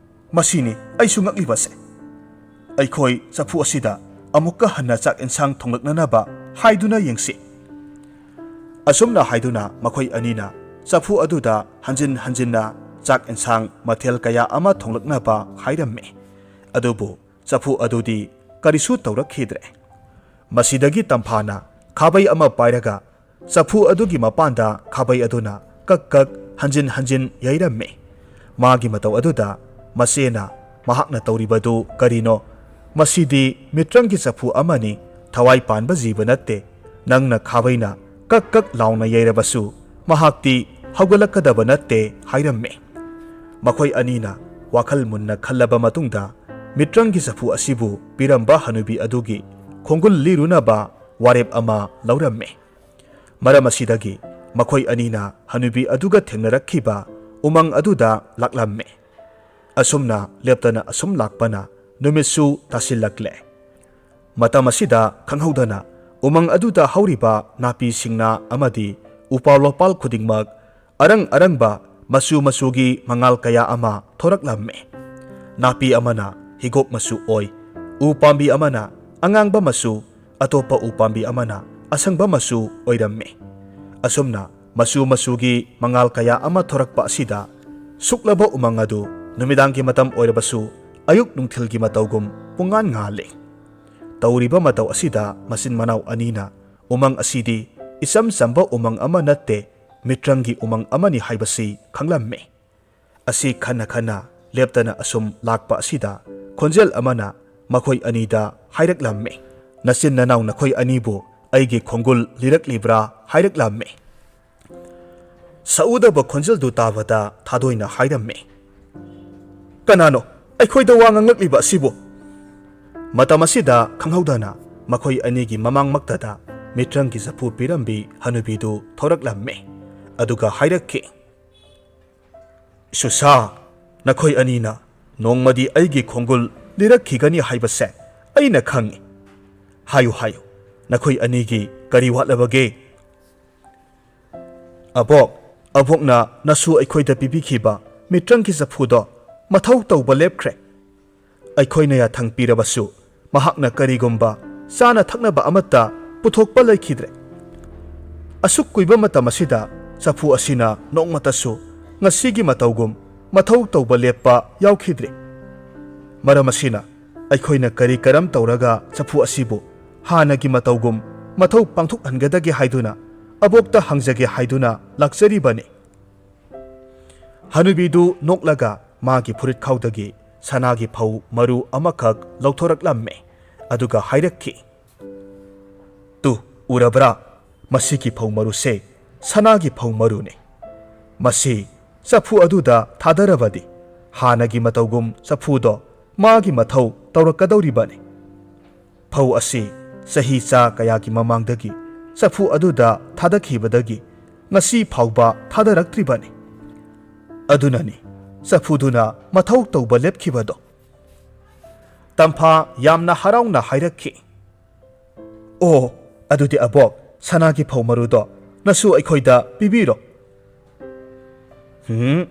ꯃꯁꯤꯅꯤ ꯑꯩꯁꯨ ꯉꯛꯂꯤꯕꯁꯦ꯫ ꯑꯩꯈꯣꯏ ꯆꯐꯨ ꯑꯁꯤꯗ ꯑꯃꯨꯛꯀ ꯍꯟꯅ ꯆꯥꯛ ꯏꯟꯁꯥꯡ ꯊꯣꯡꯂꯛꯅꯅꯕ ꯍꯥꯏꯗꯨꯅ ꯌꯦꯡꯁꯤ꯫" ꯑꯁꯨꯝꯅ ꯍꯥꯏꯗꯨꯅ ꯃꯈꯣꯏ ꯑꯅꯤꯅ ꯆꯐꯨ ꯑꯗꯨꯗ ꯍꯟꯖꯤꯟ ꯍꯟꯖꯤꯟꯅ ꯆꯥꯛ ꯏꯟꯁꯥꯡ ꯃꯊꯦꯜ ꯀꯌꯥ ꯑꯃ ꯊꯣꯡꯂꯛꯅꯕ ꯍꯥꯏꯔꯝꯃꯤ꯫ ꯑꯗꯨꯕꯨ ꯆꯐꯨ ꯑꯗꯨꯗꯤ ꯀꯔꯤꯁꯨ ꯇꯧꯔꯛꯈꯤꯗ꯭ꯔꯦ꯫ ꯃꯁꯤꯗꯒꯤ ꯇꯝꯐꯥꯅ ꯈꯥꯕꯩ ꯑꯃ ꯄꯥꯏꯔꯒ ꯆꯐꯨ ꯑꯗꯨꯒꯤ ꯃꯄꯥꯟꯗ ꯈꯥꯕꯩ ꯑꯗꯨꯅ ꯀꯛ ꯀꯛ ꯍꯟꯖꯤꯟ ꯍꯟꯖꯤꯟ ꯌꯩꯔꯝꯃꯤ꯫ ꯃꯥꯒꯤ ꯃꯇꯧ ꯑꯗꯨꯗ ꯃꯆꯦꯅ, "ꯃꯍꯥꯛꯅ ꯇꯧꯔꯤꯕꯗꯨ ꯀꯔꯤꯅꯣ? ꯃꯁꯤꯗꯤ ꯃꯤꯇ꯭ꯔꯪꯒꯤ ꯆꯐꯨ ꯑꯃꯅꯤ, ꯊꯋꯥꯏ ꯄꯥꯟꯕ ꯖꯤꯕ ꯅꯠꯇꯦ꯫ ꯅꯪꯅ ꯈꯥꯕꯩꯅ ꯀꯛ ꯀꯛ ꯂꯥꯎꯅ ꯌꯩꯔꯕꯁꯨ ꯃꯍꯥꯛꯇꯤ ꯍꯧꯒꯠꯂꯛꯀꯗꯕ ꯅꯠꯇꯦ" ꯍꯥꯏꯔꯝꯃꯤ꯫ ꯃꯈꯣꯏ ꯑꯅꯤꯅ ꯋꯥꯈꯜ ꯃꯨꯟꯅ ꯈꯜꯂꯕ ꯃꯇꯨꯡꯗ ꯃꯤꯇ꯭ꯔꯪꯒꯤ ꯆꯐꯨ ꯑꯁꯤꯕꯨ ꯄꯤꯔꯝꯕ ꯍꯅꯨꯕꯤ ꯑꯗꯨꯒꯤ ꯈꯣꯡꯒꯨꯜ ꯂꯤꯔꯨꯅꯕ ꯋꯥꯔꯦꯞ ꯑꯃ ꯂꯧꯔꯝꯃꯤ꯫ ꯃꯔꯝ ꯑꯁꯤꯗꯒꯤ ꯃꯈꯣꯏ ꯑꯅꯤꯅ ꯍꯅꯨꯕꯤ ꯑꯗꯨꯒ ꯊꯦꯡꯅꯔꯛꯈꯤꯕ ꯎꯃꯪ ꯑꯗꯨꯗ ꯂꯥꯛꯂꯝꯃꯤ꯫ ꯑꯁꯨꯝꯅ ꯂꯦꯞꯇꯅ ꯑꯁꯨꯝ ꯂꯥꯛꯄꯅ ꯅꯨꯃꯤꯠꯁꯨ ꯇꯥꯁꯤꯜꯂꯛꯂꯦ꯫ ꯃꯇꯝ ꯑꯁꯤꯗ ꯈꯪꯍꯧꯗꯅ ꯎꯃꯪ ꯑꯗꯨꯗ ꯍꯧꯔꯤꯕ ꯅꯥꯄꯤꯁꯤꯡꯅ ꯑꯃꯗꯤ ꯎꯄꯥꯜ ꯋꯥꯄꯥꯜ ꯈꯨꯗꯤꯡꯃꯛ ꯑꯔꯪ ꯑꯔꯪꯕ ꯃꯆꯨ ꯃꯆꯨꯒꯤ ꯃꯉꯥꯜ ꯀꯌꯥ ꯑꯃ ꯊꯣꯔꯛꯂꯝꯃꯤ꯫ ꯅꯥꯄꯤ ꯑꯃꯅ ꯍꯤꯒꯣꯛ ꯃꯆꯨ ꯑꯣꯏ, ꯎ ꯄꯥꯝꯕꯤ ꯑꯃꯅ ꯑꯉꯥꯡꯕ ꯃꯆꯨ, ꯑꯇꯣꯞꯄ ꯎ ꯄꯥꯝꯕꯤ ꯑꯃꯅ ꯑꯁꯪꯕ ꯃꯆꯨ ꯑꯣꯏꯔꯝꯃꯤ꯫ ꯑꯁꯨꯝꯅ ꯃꯆꯨ ꯃꯆꯨꯒꯤ ꯃꯉꯥꯜ ꯀꯌꯥ ꯑꯃ ꯊꯣꯔꯛꯄ ꯑꯁꯤꯗ ꯁꯨꯛꯂꯕ ꯎꯃꯪ ꯑꯗꯨ ꯅꯨꯃꯤꯗꯥꯡꯒꯤ ꯃꯇꯝ ꯑꯣꯏꯔꯕꯁꯨ ꯑꯌꯨꯛ ꯅꯨꯡꯊꯤꯜꯒꯤ ꯃꯇꯧꯒꯨꯝ ꯄꯨꯡꯉꯥꯟ ꯉꯥꯜꯂꯤ꯫ ꯇꯧꯔꯤꯕ ꯃꯇꯧ ꯑꯁꯤꯗ ꯃꯆꯤꯟ ꯃꯅꯥꯎ ꯑꯅꯤꯅ ꯎꯃꯪ ꯑꯁꯤꯗꯤ ꯏꯆꯝ ꯆꯝꯕ ꯎꯃꯪ ꯑꯃ ꯅꯠꯇꯦ, ꯃꯤꯇ꯭ꯔꯪꯒꯤ ꯎꯃꯪ ꯑꯃꯅꯤ ꯍꯥꯏꯕꯁꯤ ꯈꯪꯂꯝꯃꯤ꯫ ꯑꯁꯤ ꯈꯟꯅ ꯈꯟꯅ ꯂꯦꯞꯇꯅ ꯑꯁꯨꯝ ꯂꯥꯛꯄ ꯑꯁꯤꯗ ꯈꯣꯟꯖꯦꯜ ꯑꯃꯅ ꯃꯈꯣꯏ ꯑꯅꯤꯗ ꯍꯥꯏꯔꯛꯂꯝꯃꯤ, "ꯅꯆꯤꯟ ꯅꯅꯥꯎ ꯅꯈꯣꯏ ꯑꯅꯤꯕꯨ ꯑꯩꯒꯤ ꯈꯣꯡꯒꯨꯜ ꯂꯤꯔꯛꯂꯤꯕ꯭ꯔꯥ?" ꯍꯥꯏꯔꯛꯂꯝꯃꯤ꯫ ꯁꯛꯎꯗꯕ ꯈꯣꯟꯖꯦꯜꯗꯨ ꯇꯥꯕꯗ ꯊꯥꯗꯣꯏꯅ ꯍꯥꯏꯔꯝꯃꯤ, "ꯀꯅꯥꯅꯣ ꯑꯩꯈꯣꯏꯗ ꯋꯥ ꯉꯥꯡꯂꯛꯂꯤꯕ ꯑꯁꯤꯕꯨ?" ꯃꯇꯝ ꯑꯁꯤꯗ ꯈꯪꯍꯧꯗꯅ ꯃꯈꯣꯏ ꯑꯅꯤꯒꯤ ꯃꯃꯥꯡꯃꯛꯇꯗ ꯃꯤꯇ꯭ꯔꯪꯒꯤ ꯆꯐꯨ ꯄꯤꯔꯝꯕꯤ ꯍꯅꯨꯕꯤꯗꯨ ꯊꯣꯔꯛꯂꯝꯃꯤ꯫ ꯑꯗꯨꯒ ꯍꯥꯏꯔꯛꯈꯤ, "ꯁꯨꯁꯥ, ꯅꯈꯣꯏ ꯑꯅꯤꯅ ꯅꯣꯡꯃꯗꯤ ꯑꯩꯒꯤ ꯈꯣꯡꯒꯨꯜ ꯂꯤꯔꯛꯈꯤꯒꯅꯤ ꯍꯥꯏꯕꯁꯦ ꯑꯩꯅ ꯈꯪꯏ꯫ ꯍꯥꯏꯌꯨ, ꯍꯥꯏꯌꯨ, ꯅꯈꯣꯏ ꯑꯅꯤꯒꯤ ꯀꯔꯤ ꯋꯥꯠꯂꯕꯒꯦ?" "ꯑꯕꯣꯛ, ꯑꯕꯣꯛꯅ ꯅꯁꯨ ꯑꯩꯈꯣꯏꯗ ꯄꯤꯕꯤꯈꯤꯕ ꯃꯤꯇ꯭ꯔꯪꯒꯤ ꯆꯐꯨꯗꯣ ꯃꯊꯧ ꯇꯧꯕ ꯂꯦꯞꯈ꯭ꯔꯦ꯫ ꯑꯩꯈꯣꯏꯅ ꯌꯥꯊꯪ ꯄꯤꯔꯕꯁꯨ ꯃꯍꯥꯛꯅ ꯀꯔꯤꯒꯨꯝꯕ ꯆꯥꯅ ꯊꯛꯅꯕ ꯑꯃꯠꯇ ꯄꯨꯊꯣꯛꯄ ꯂꯩꯈꯤꯗ꯭ꯔꯦ꯫ ꯑꯁꯨꯛ ꯀꯨꯏꯕ ꯃꯇꯝ ꯑꯁꯤꯗ ꯆꯐꯨ ꯑꯁꯤꯅ ꯅꯣꯡꯃꯇꯁꯨ ꯉꯁꯤꯒꯤ ꯃꯇꯧꯒꯨꯝ ꯃꯊꯧ ꯇꯧꯕ ꯂꯦꯞꯄ ꯌꯥꯎꯈꯤꯗ꯭ꯔꯦ꯫ ꯃꯔꯝ ꯑꯁꯤꯅ ꯑꯩꯈꯣꯏꯅ ꯀꯔꯤ ꯀꯔꯝ ꯇꯧꯔꯒ ꯆꯐꯨ ꯑꯁꯤꯕꯨ ꯍꯥꯟꯅꯒꯤ ꯃꯇꯧꯒꯨꯝ ꯃꯊꯧ ꯄꯥꯡꯊꯣꯛꯍꯟꯒꯗꯒꯦ ꯍꯥꯏꯗꯨꯅ ꯑꯕꯣꯛꯇ ꯍꯪꯖꯒꯦ ꯍꯥꯏꯗꯨꯅ ꯂꯥꯛꯆꯔꯤꯕꯅꯤ꯫" ꯍꯅꯨꯕꯤꯗꯨ ꯅꯣꯛꯂꯒ ꯃꯥꯒꯤ ꯐꯨꯔꯤꯠꯈꯥꯎꯗꯒꯤ ꯁꯅꯥꯒꯤ ꯐꯧ ꯃꯔꯨ ꯑꯃꯈꯛ ꯂꯧꯊꯣꯔꯛꯂꯝꯃꯦ꯫ ꯑꯗꯨꯒ ꯍꯥꯏꯔꯛꯈꯤ, "ꯇꯨ, ꯎꯔꯕ꯭ꯔꯥ? ꯃꯁꯤꯒꯤ ꯐꯧ ꯃꯔꯨꯁꯦ ꯁꯅꯥꯒꯤ ꯐꯧ ꯃꯔꯨꯅꯤ꯫ ꯃꯁꯤ ꯆꯐꯨ ꯑꯗꯨꯗ ꯊꯥꯗꯔꯕꯗꯤ ꯍꯥꯟꯅꯒꯤ ꯃꯇꯧꯒꯨꯝ ꯆꯐꯨꯗꯣ ꯃꯥꯒꯤ ꯃꯊꯧ ꯇꯧꯔꯛꯀꯗꯧꯔꯤꯕꯅꯤ꯫ ꯐꯧ ꯑꯁꯤ ꯆꯍꯤ ꯆꯥ ꯀꯌꯥꯒꯤ ꯃꯃꯥꯡꯗꯒꯤ ꯆꯐꯨ ꯑꯗꯨꯗ ꯊꯥꯗꯈꯤꯕꯗꯒꯤ ꯉꯁꯤ ꯐꯥꯎꯕ ꯊꯥꯗꯔꯛꯇ꯭ꯔꯤꯕꯅꯤ꯫ ꯑꯗꯨꯅꯅꯤ ꯆꯐꯨꯗꯨꯅ ꯃꯊꯧ ꯇꯧꯕ ꯂꯦꯞꯈꯤꯕꯗꯣ꯫" ꯇꯝꯐꯥ ꯌꯥꯝꯅ ꯍꯔꯥꯎꯅ ꯍꯥꯏꯔꯛꯈꯤ, "ꯑꯣ, ꯑꯗꯨꯗꯤ ꯑꯕꯣꯛ, ꯁꯅꯥꯒꯤ ꯐꯧ ꯃꯔꯨꯗꯣ ꯅꯁꯨ ꯑꯩꯈꯣꯏꯗ ꯄꯤꯕꯤꯔꯣ꯫" "ꯍꯨꯝ,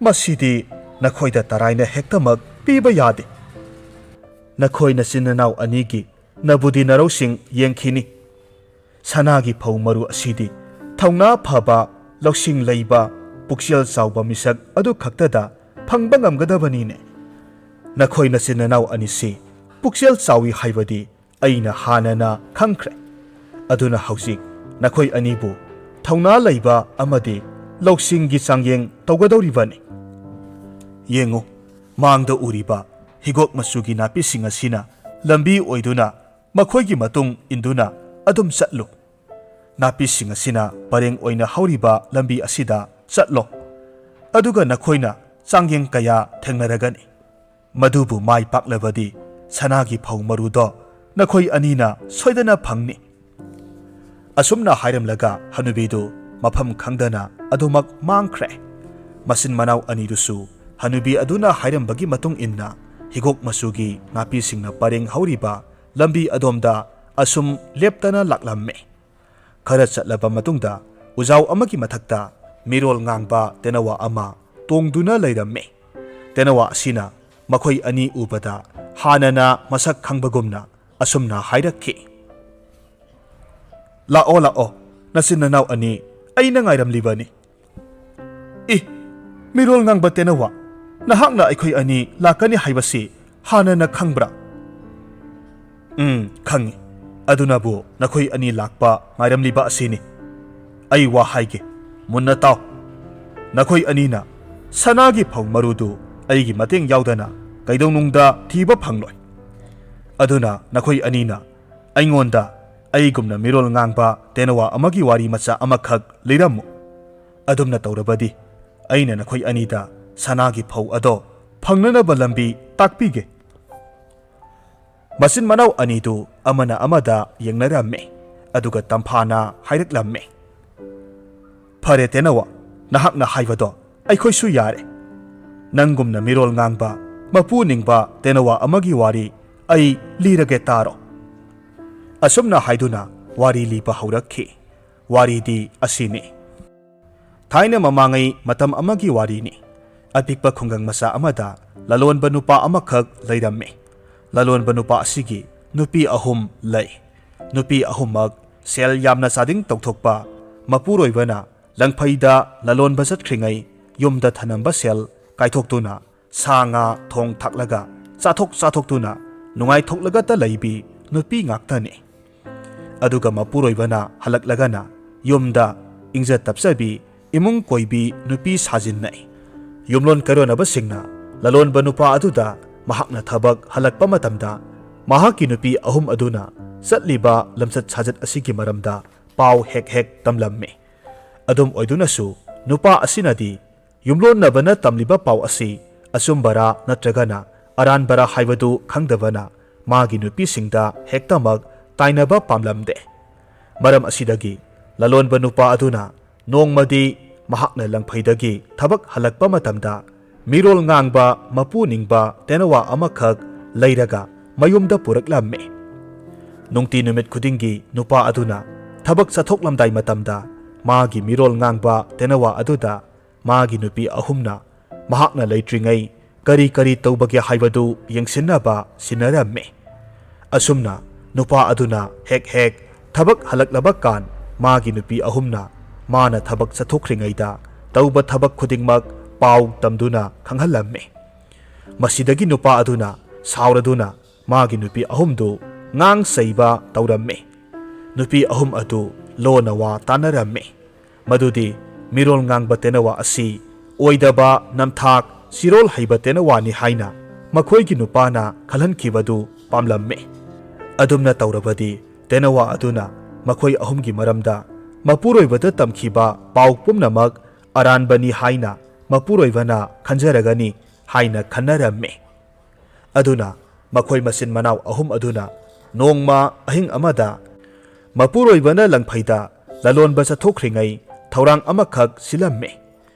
ꯃꯁꯤꯗꯤ ꯅꯈꯣꯏꯗ ꯇꯔꯥꯏꯅ ꯍꯦꯛꯇꯃꯛ ꯄꯤꯕ ꯌꯥꯗꯦ꯫ ꯅꯈꯣꯏ ꯅꯆꯤꯟ ꯅꯅꯥꯎ ꯑꯅꯤꯒꯤ ꯅꯕꯨꯗꯤ ꯅꯔꯧꯁꯤꯡ ꯌꯦꯡꯈꯤꯅꯤ꯫ ꯁꯅꯥꯒꯤ ꯐꯧ ꯃꯔꯨ ꯑꯁꯤꯗꯤ ꯊꯧꯅꯥ ꯐꯕ, ꯂꯧꯁꯤꯡ ꯂꯩꯕ, ꯄꯨꯛꯆꯦꯜ ꯆꯥꯎꯕ ꯃꯤꯁꯛ ꯑꯗꯨ ꯈꯛꯇꯗ ꯐꯪꯕ ꯉꯝꯒꯗꯕꯅꯤꯅꯦ꯫ ꯅꯈꯣꯏ ꯅꯆꯤꯟ ꯅꯅꯥꯎ ꯑꯅꯤꯁꯤ ꯄꯨꯛꯆꯦꯜ ꯆꯥꯎꯏ ꯍꯥꯏꯕꯗꯤ ꯑꯩꯅ ꯍꯥꯟꯅꯅ ꯈꯪꯈ꯭ꯔꯦ꯫ ꯑꯗꯨꯅ ꯍꯧꯖꯤꯛ ꯅꯈꯣꯏ ꯑꯅꯤꯕꯨ ꯊꯧꯅꯥ ꯂꯩꯕ ꯑꯃꯗꯤ ꯂꯧꯁꯤꯡꯒꯤ ꯆꯥꯡꯌꯦꯡ ꯇꯧꯒꯗꯧꯔꯤꯕꯅꯤ꯫ ꯌꯦꯡꯉꯨ, ꯃꯥꯡꯗ ꯎꯔꯤꯕ ꯍꯤꯒꯣꯛ ꯃꯆꯨꯒꯤ ꯅꯥꯄꯤꯁꯤꯡ ꯑꯁꯤꯅ ꯂꯝꯕꯤ ꯑꯣꯏꯗꯨꯅ ꯃꯈꯣꯏꯒꯤ ꯃꯇꯨꯡ ꯏꯟꯗꯨꯅ ꯑꯗꯨꯝ ꯆꯠꯂꯨ꯫ ꯅꯥꯄꯤꯁꯤꯡ ꯑꯁꯤꯅ ꯄꯔꯦꯡ ꯑꯣꯏꯅ ꯍꯧꯔꯤꯕ ꯂꯝꯕꯤ ꯑꯁꯤꯗ ꯆꯠꯂꯣ, ꯑꯗꯨꯒ ꯅꯈꯣꯏꯅ ꯆꯥꯡꯌꯦꯡ ꯀꯌꯥ ꯊꯦꯡꯅꯔꯒꯅꯤ꯫ ꯃꯗꯨꯕꯨ ꯃꯥꯏ ꯄꯥꯛꯂꯕꯗꯤ ꯁꯅꯥꯒꯤ ꯐꯧ ꯃꯔꯨꯗꯣ ꯅꯈꯣꯏ ꯑꯅꯤꯅ ꯁꯣꯏꯗꯅ ꯐꯪꯅꯤ꯫" ꯑꯁꯨꯝꯅ ꯍꯥꯏꯔꯝꯂꯒ ꯍꯅꯨꯕꯤꯗꯨ ꯃꯐꯝ ꯈꯪꯗꯅ ꯑꯗꯨꯃꯛ ꯃꯥꯡꯈ꯭ꯔꯦ꯫ ꯃꯆꯤꯟ ꯃꯅꯥꯎ ꯑꯅꯤꯗꯨꯁꯨ ꯍꯅꯨꯕꯤ ꯑꯗꯨꯅ ꯍꯥꯏꯔꯝꯕꯒꯤ ꯃꯇꯨꯡ ꯏꯟꯅ ꯍꯤꯒꯣꯛ ꯃꯆꯨꯒꯤ ꯅꯥꯄꯤꯁꯤꯡꯅ ꯄꯔꯦꯡ ꯍꯧꯔꯤꯕ ꯂꯝꯕꯤ ꯑꯗꯣꯝꯗ ꯑꯁꯨꯝ ꯂꯦꯞꯇꯅ ꯂꯥꯛꯂꯝꯃꯤ꯫ ꯈꯔ ꯆꯠꯂꯕ ꯃꯇꯨꯡꯗ ꯎꯖꯥꯎ ꯑꯃꯒꯤ ꯃꯊꯛꯇ ꯃꯤꯔꯣꯜ ꯉꯥꯡꯕ ꯇꯦꯅꯋꯥ ꯑꯃ ꯇꯣꯡꯗꯨꯅ ꯂꯩꯔꯝꯃꯤ꯫ ꯇꯦꯅꯋꯥ ꯑꯁꯤꯅ ꯃꯈꯣꯏ ꯑꯅꯤ ꯎꯕꯗ ꯍꯥꯟꯅꯅ ꯃꯁꯛ ꯈꯪꯕꯒꯨꯝꯅ ꯑꯁꯨꯝꯅ ꯍꯥꯏꯔꯛꯈꯤ, "ꯂꯥꯛꯑꯣ, ꯂꯥꯛꯑꯣ, ꯅꯆꯤꯟ ꯅꯅꯥꯎ ꯑꯅꯤ, ꯑꯩꯅ ꯉꯥꯏꯔꯝꯂꯤꯕꯅꯤ꯫" "ꯏ, ꯃꯤꯔꯣꯜ ꯉꯥꯡꯕ ꯇꯦꯅꯋꯥ, ꯅꯍꯥꯛꯅ ꯑꯩꯈꯣꯏ ꯑꯅꯤ ꯂꯥꯛꯀꯅꯤ ꯍꯥꯏꯕꯁꯤ ꯍꯥꯟꯅꯅ ꯈꯪꯕ꯭ꯔꯥ?" "ꯎꯝ, ꯈꯪꯉꯤ꯫ ꯑꯗꯨꯅꯕꯨ ꯅꯈꯣꯏ ꯑꯅꯤ ꯂꯥꯛꯄ ꯉꯥꯏꯔꯝꯂꯤꯕ ꯑꯁꯤꯅꯤ꯫ ꯑꯩ ꯋꯥ ꯍꯥꯏꯒꯦ, ꯃꯨꯟꯅ ꯇꯥꯎ꯫ ꯅꯈꯣꯏ ꯑꯅꯤꯅ ꯁꯅꯥꯒꯤ ꯐꯧ ꯃꯔꯨꯗꯨ ꯑꯩꯒꯤ ꯃꯇꯦꯡ ꯌꯥꯎꯗꯅ ꯀꯩꯗꯧꯅꯨꯡꯗ ꯊꯤꯕ ꯐꯪꯂꯣꯏ꯫ ꯑꯗꯨꯅ ꯅꯈꯣꯏ ꯑꯅꯤꯅ ꯑꯩꯉꯣꯟꯗ ꯑꯩꯒꯨꯝꯅ ꯃꯤꯔꯣꯜ ꯉꯥꯡꯕ ꯇꯦꯅꯋꯥ ꯑꯃꯒꯤ ꯋꯥꯔꯤ ꯃꯆꯥ ꯑꯃꯈꯛ ꯂꯤꯔꯝꯃꯨ꯫ ꯑꯗꯨꯝꯅ ꯇꯧꯔꯕꯗꯤ ꯑꯩꯅ ꯅꯈꯣꯏ ꯑꯅꯤꯗ ꯁꯅꯥꯒꯤ ꯐꯧ ꯑꯗꯣ ꯐꯪꯅꯅꯕ ꯂꯝꯕꯤ ꯇꯥꯛꯄꯤꯒꯦ꯫ ꯃꯆꯤꯟ ꯃꯅꯥꯎ ꯑꯅꯤꯗꯨ ꯑꯃꯅ ꯑꯃꯗ ꯌꯦꯡꯅꯔꯝꯃꯤ꯫ ꯑꯗꯨꯒ ꯇꯝꯐꯥꯅ ꯍꯥꯏꯔꯛꯂꯝꯃꯤ, "ꯐꯔꯦ ꯇꯦꯅꯋꯥ, ꯅꯍꯥꯛꯅ ꯍꯥꯏꯕꯗꯣ ꯑꯩꯈꯣꯏꯁꯨ ꯌꯥꯔꯦ꯫ ꯅꯪꯒꯨꯝꯅ ꯃꯤꯔꯣꯜ ꯉꯥꯡꯕ, ꯃꯄꯨ ꯅꯤꯡꯕ ꯇꯦꯅꯋꯥ ꯑꯃꯒꯤ ꯋꯥꯔꯤ ꯑꯩ ꯂꯤꯔꯒꯦ ꯇꯥꯔꯣ꯫" ꯑꯁꯨꯝꯅ ꯍꯥꯏꯗꯨꯅ ꯋꯥꯔꯤ ꯂꯤꯕ ꯍꯧꯔꯛꯈꯤ꯫ ꯋꯥꯔꯤꯗꯤ ꯑꯁꯤꯅꯤ꯫ ꯊꯥꯏꯅ ꯃꯃꯥꯡꯉꯩ ꯃꯇꯝ ꯑꯃꯒꯤ ꯋꯥꯔꯤꯅꯤ꯫ ꯑꯄꯤꯛꯄ ꯈꯨꯡꯒꯪ ꯃꯆꯥ ꯑꯃꯗ ꯂꯂꯣꯟꯕ ꯅꯨꯄꯥ ꯑꯃꯈꯛ ꯂꯩꯔꯝꯃꯤ꯫ ꯂꯂꯣꯟꯕ ꯅꯨꯄꯥ ꯑꯁꯤꯒꯤ ꯅꯨꯄꯤ ꯑꯍꯨꯝ ꯂꯩ꯫ ꯅꯨꯄꯤ ꯑꯍꯨꯝꯃꯛ ꯁꯦꯜ ꯌꯥꯝꯅ ꯆꯥꯗꯤꯡ ꯇꯧꯊꯣꯛꯄ꯫ ꯃꯄꯨꯔꯣꯏꯕꯅ ꯂꯪꯐꯩꯗ ꯂꯂꯣꯟꯕ ꯆꯠꯈ꯭ꯔꯤꯉꯩ ꯌꯨꯝꯗ ꯊꯅꯝꯕ ꯁꯦꯜ ꯀꯥꯏꯊꯣꯛꯇꯨꯅ ꯁꯥ ꯉꯥ ꯊꯣꯡ ꯊꯥꯛꯂꯒ ꯆꯥꯊꯣꯛ ꯆꯥꯊꯣꯛꯇꯨꯅ ꯅꯨꯡꯉꯥꯏꯊꯣꯛꯂꯒꯇ ꯂꯩꯕꯤ ꯅꯨꯄꯤ ꯉꯥꯛꯇꯅꯤ꯫ ꯑꯗꯨꯒ ꯃꯄꯨꯔꯣꯏꯕꯅ ꯍꯜꯂꯛꯂꯒꯅ ꯌꯨꯝꯗ ꯏꯪꯖ ꯇꯞꯆꯕꯤ, ꯏꯃꯨꯡ ꯀꯣꯏꯕꯤ ꯅꯨꯄꯤ ꯁꯥꯖꯤꯟꯅꯩ꯫ ꯌꯨꯝꯂꯣꯟ ꯀꯩꯔꯣꯟꯅꯕꯁꯤꯡꯅ ꯂꯂꯣꯟꯕ ꯅꯨꯄꯥ ꯑꯗꯨꯗ ꯃꯍꯥꯛꯅ ꯊꯕꯛ ꯍꯜꯂꯛꯄ ꯃꯇꯝꯗ ꯃꯍꯥꯛꯀꯤ ꯅꯨꯄꯤ ꯑꯍꯨꯝ ꯑꯗꯨꯅ ꯆꯠꯂꯤꯕ ꯂꯝꯆꯠ ꯁꯥꯖꯠ ꯑꯁꯤꯒꯤ ꯃꯔꯝꯗ ꯄꯥꯎ ꯍꯦꯛ ꯍꯦꯛ ꯇꯝꯂꯝꯃꯤ꯫ ꯑꯗꯨꯝ ꯑꯣꯏꯗꯨꯅꯁꯨ ꯅꯨꯄꯥ ꯑꯁꯤꯅꯗꯤ ꯌꯨꯝꯂꯣꯟꯅꯕꯅ ꯇꯝꯂꯤꯕ ꯄꯥꯎ ꯑꯁꯤ ꯑꯆꯨꯝꯕꯔꯥ ꯅꯠꯇ꯭ꯔꯒꯅ ꯑꯔꯥꯟꯕꯔꯥ ꯍꯥꯏꯕꯗꯨ ꯈꯪꯗꯕꯅ ꯃꯥꯒꯤ ꯅꯨꯄꯤꯁꯤꯡꯗ ꯍꯦꯛꯇꯃꯛ ꯇꯥꯏꯅꯕ ꯄꯥꯝꯂꯝꯗꯦ꯫ ꯃꯔꯝ ꯑꯁꯤꯗꯒꯤ ꯂꯂꯣꯟꯕ ꯅꯨꯄꯥ ꯑꯗꯨꯅ ꯅꯣꯡꯃꯗꯤ ꯃꯍꯥꯛꯅ ꯂꯪꯐꯩꯗꯒꯤ ꯊꯕꯛ ꯍꯜꯂꯛꯄ ꯃꯇꯝꯗ ꯃꯤꯔꯣꯜ ꯉꯥꯡꯕ ꯃꯄꯨ ꯅꯤꯡꯕ ꯇꯦꯅꯋꯥ ꯑꯃꯈꯛ ꯂꯩꯔꯒ ꯃꯌꯨꯝꯗ ꯄꯨꯔꯛꯂꯝꯃꯤ꯫ ꯅꯨꯡꯇꯤ ꯅꯨꯃꯤꯠ ꯈꯨꯗꯤꯡꯒꯤ ꯅꯨꯄꯥ ꯑꯗꯨꯅ ꯊꯕꯛ ꯆꯠꯊꯣꯛꯂꯝꯗꯥꯏ ꯃꯇꯝꯗ ꯃꯥꯒꯤ ꯃꯤꯔꯣꯜ ꯉꯥꯡꯕ ꯇꯦꯅꯋꯥ ꯑꯗꯨꯗ ꯃꯥꯒꯤ ꯅꯨꯄꯤ ꯑꯍꯨꯝꯅ ꯃꯍꯥꯛꯅ ꯂꯩꯇ꯭ꯔꯤꯉꯩ ꯀꯔꯤ ꯀꯔꯤ ꯇꯧꯕꯒꯦ ꯍꯥꯏꯕꯗꯨ ꯌꯦꯡꯁꯤꯟꯅꯕ ꯁꯤꯟꯅꯔꯝꯃꯤ꯫ ꯑꯁꯨꯝꯅ ꯅꯨꯄꯥ ꯑꯗꯨꯅ ꯍꯦꯛ ꯍꯦꯛ ꯊꯕꯛ ꯍꯜꯂꯛꯂꯕ ꯀꯥꯟ ꯃꯥꯒꯤ ꯅꯨꯄꯤ ꯑꯍꯨꯝꯅ ꯃꯥꯅ ꯊꯕꯛ ꯆꯠꯊꯣꯛꯈ꯭ꯔꯤꯉꯩꯗ ꯇꯧꯕ ꯊꯕꯛ ꯈꯨꯗꯤꯡꯃꯛ ꯄꯥꯎ ꯇꯝꯗꯨꯅ ꯈꯪꯍꯜꯂꯝꯃꯤ꯫ ꯃꯁꯤꯗꯒꯤ ꯅꯨꯄꯥ ꯑꯗꯨꯅ ꯁꯥꯎꯔꯗꯨꯅ ꯃꯥꯒꯤ ꯅꯨꯄꯤ ꯑꯍꯨꯝꯗꯨ ꯉꯥꯡ ꯁꯩꯕ ꯇꯧꯔꯝꯃꯤ꯫ ꯅꯨꯄꯤ ꯑꯍꯨꯝ ꯑꯗꯨ ꯂꯣꯟꯅ ꯋꯥ ꯇꯥꯅꯔꯝꯃꯤ꯫ ꯃꯗꯨꯗꯤ ꯃꯤꯔꯣꯜ ꯉꯥꯡꯕ ꯇꯦꯅꯋꯥ ꯑꯁꯤ ꯑꯣꯏꯗꯕ, ꯅꯝꯊꯥꯛ, ꯆꯤꯔꯣꯜ ꯍꯩꯕ ꯇꯦꯅꯋꯥꯅꯤ ꯍꯥꯏꯅ ꯃꯈꯣꯏꯒꯤ ꯅꯨꯄꯥꯅ ꯈꯜꯍꯟꯈꯤꯕꯗꯨ ꯄꯥꯝꯂꯝꯃꯤ꯫ ꯑꯗꯨꯝꯅ ꯇꯧꯔꯕꯗꯤ ꯇꯦꯅꯋꯥ ꯑꯗꯨꯅ ꯃꯈꯣꯏ ꯑꯍꯨꯝꯒꯤ ꯃꯔꯝꯗ ꯃꯄꯨꯔꯣꯏꯕꯗ ꯇꯝꯈꯤꯕ ꯄꯥꯎ ꯄꯨꯝꯅꯃꯛ ꯑꯔꯥꯟꯕꯅꯤ ꯍꯥꯏꯅ ꯃꯄꯨꯔꯣꯏꯕꯅ ꯈꯟꯖꯔꯒꯅꯤ ꯍꯥꯏꯅ ꯈꯟꯅꯔꯝꯃꯤ꯫ ꯑꯗꯨꯅ ꯃꯈꯣꯏ ꯃꯆꯤꯟ ꯃꯅꯥꯎ ꯑꯍꯨꯝ ꯑꯗꯨꯅ ꯅꯣꯡꯃ ꯑꯍꯤꯡ ꯑꯃꯗ ꯃꯄꯨꯔꯣꯏꯕꯅ ꯂꯪꯐꯩꯗ ꯂꯂꯣꯟꯕ ꯆꯠꯊꯣꯛꯈ꯭ꯔꯤꯉꯩ ꯊꯧꯔꯥꯡ ꯑꯃꯈꯛ ꯁꯤꯜꯂꯝꯃꯤ꯫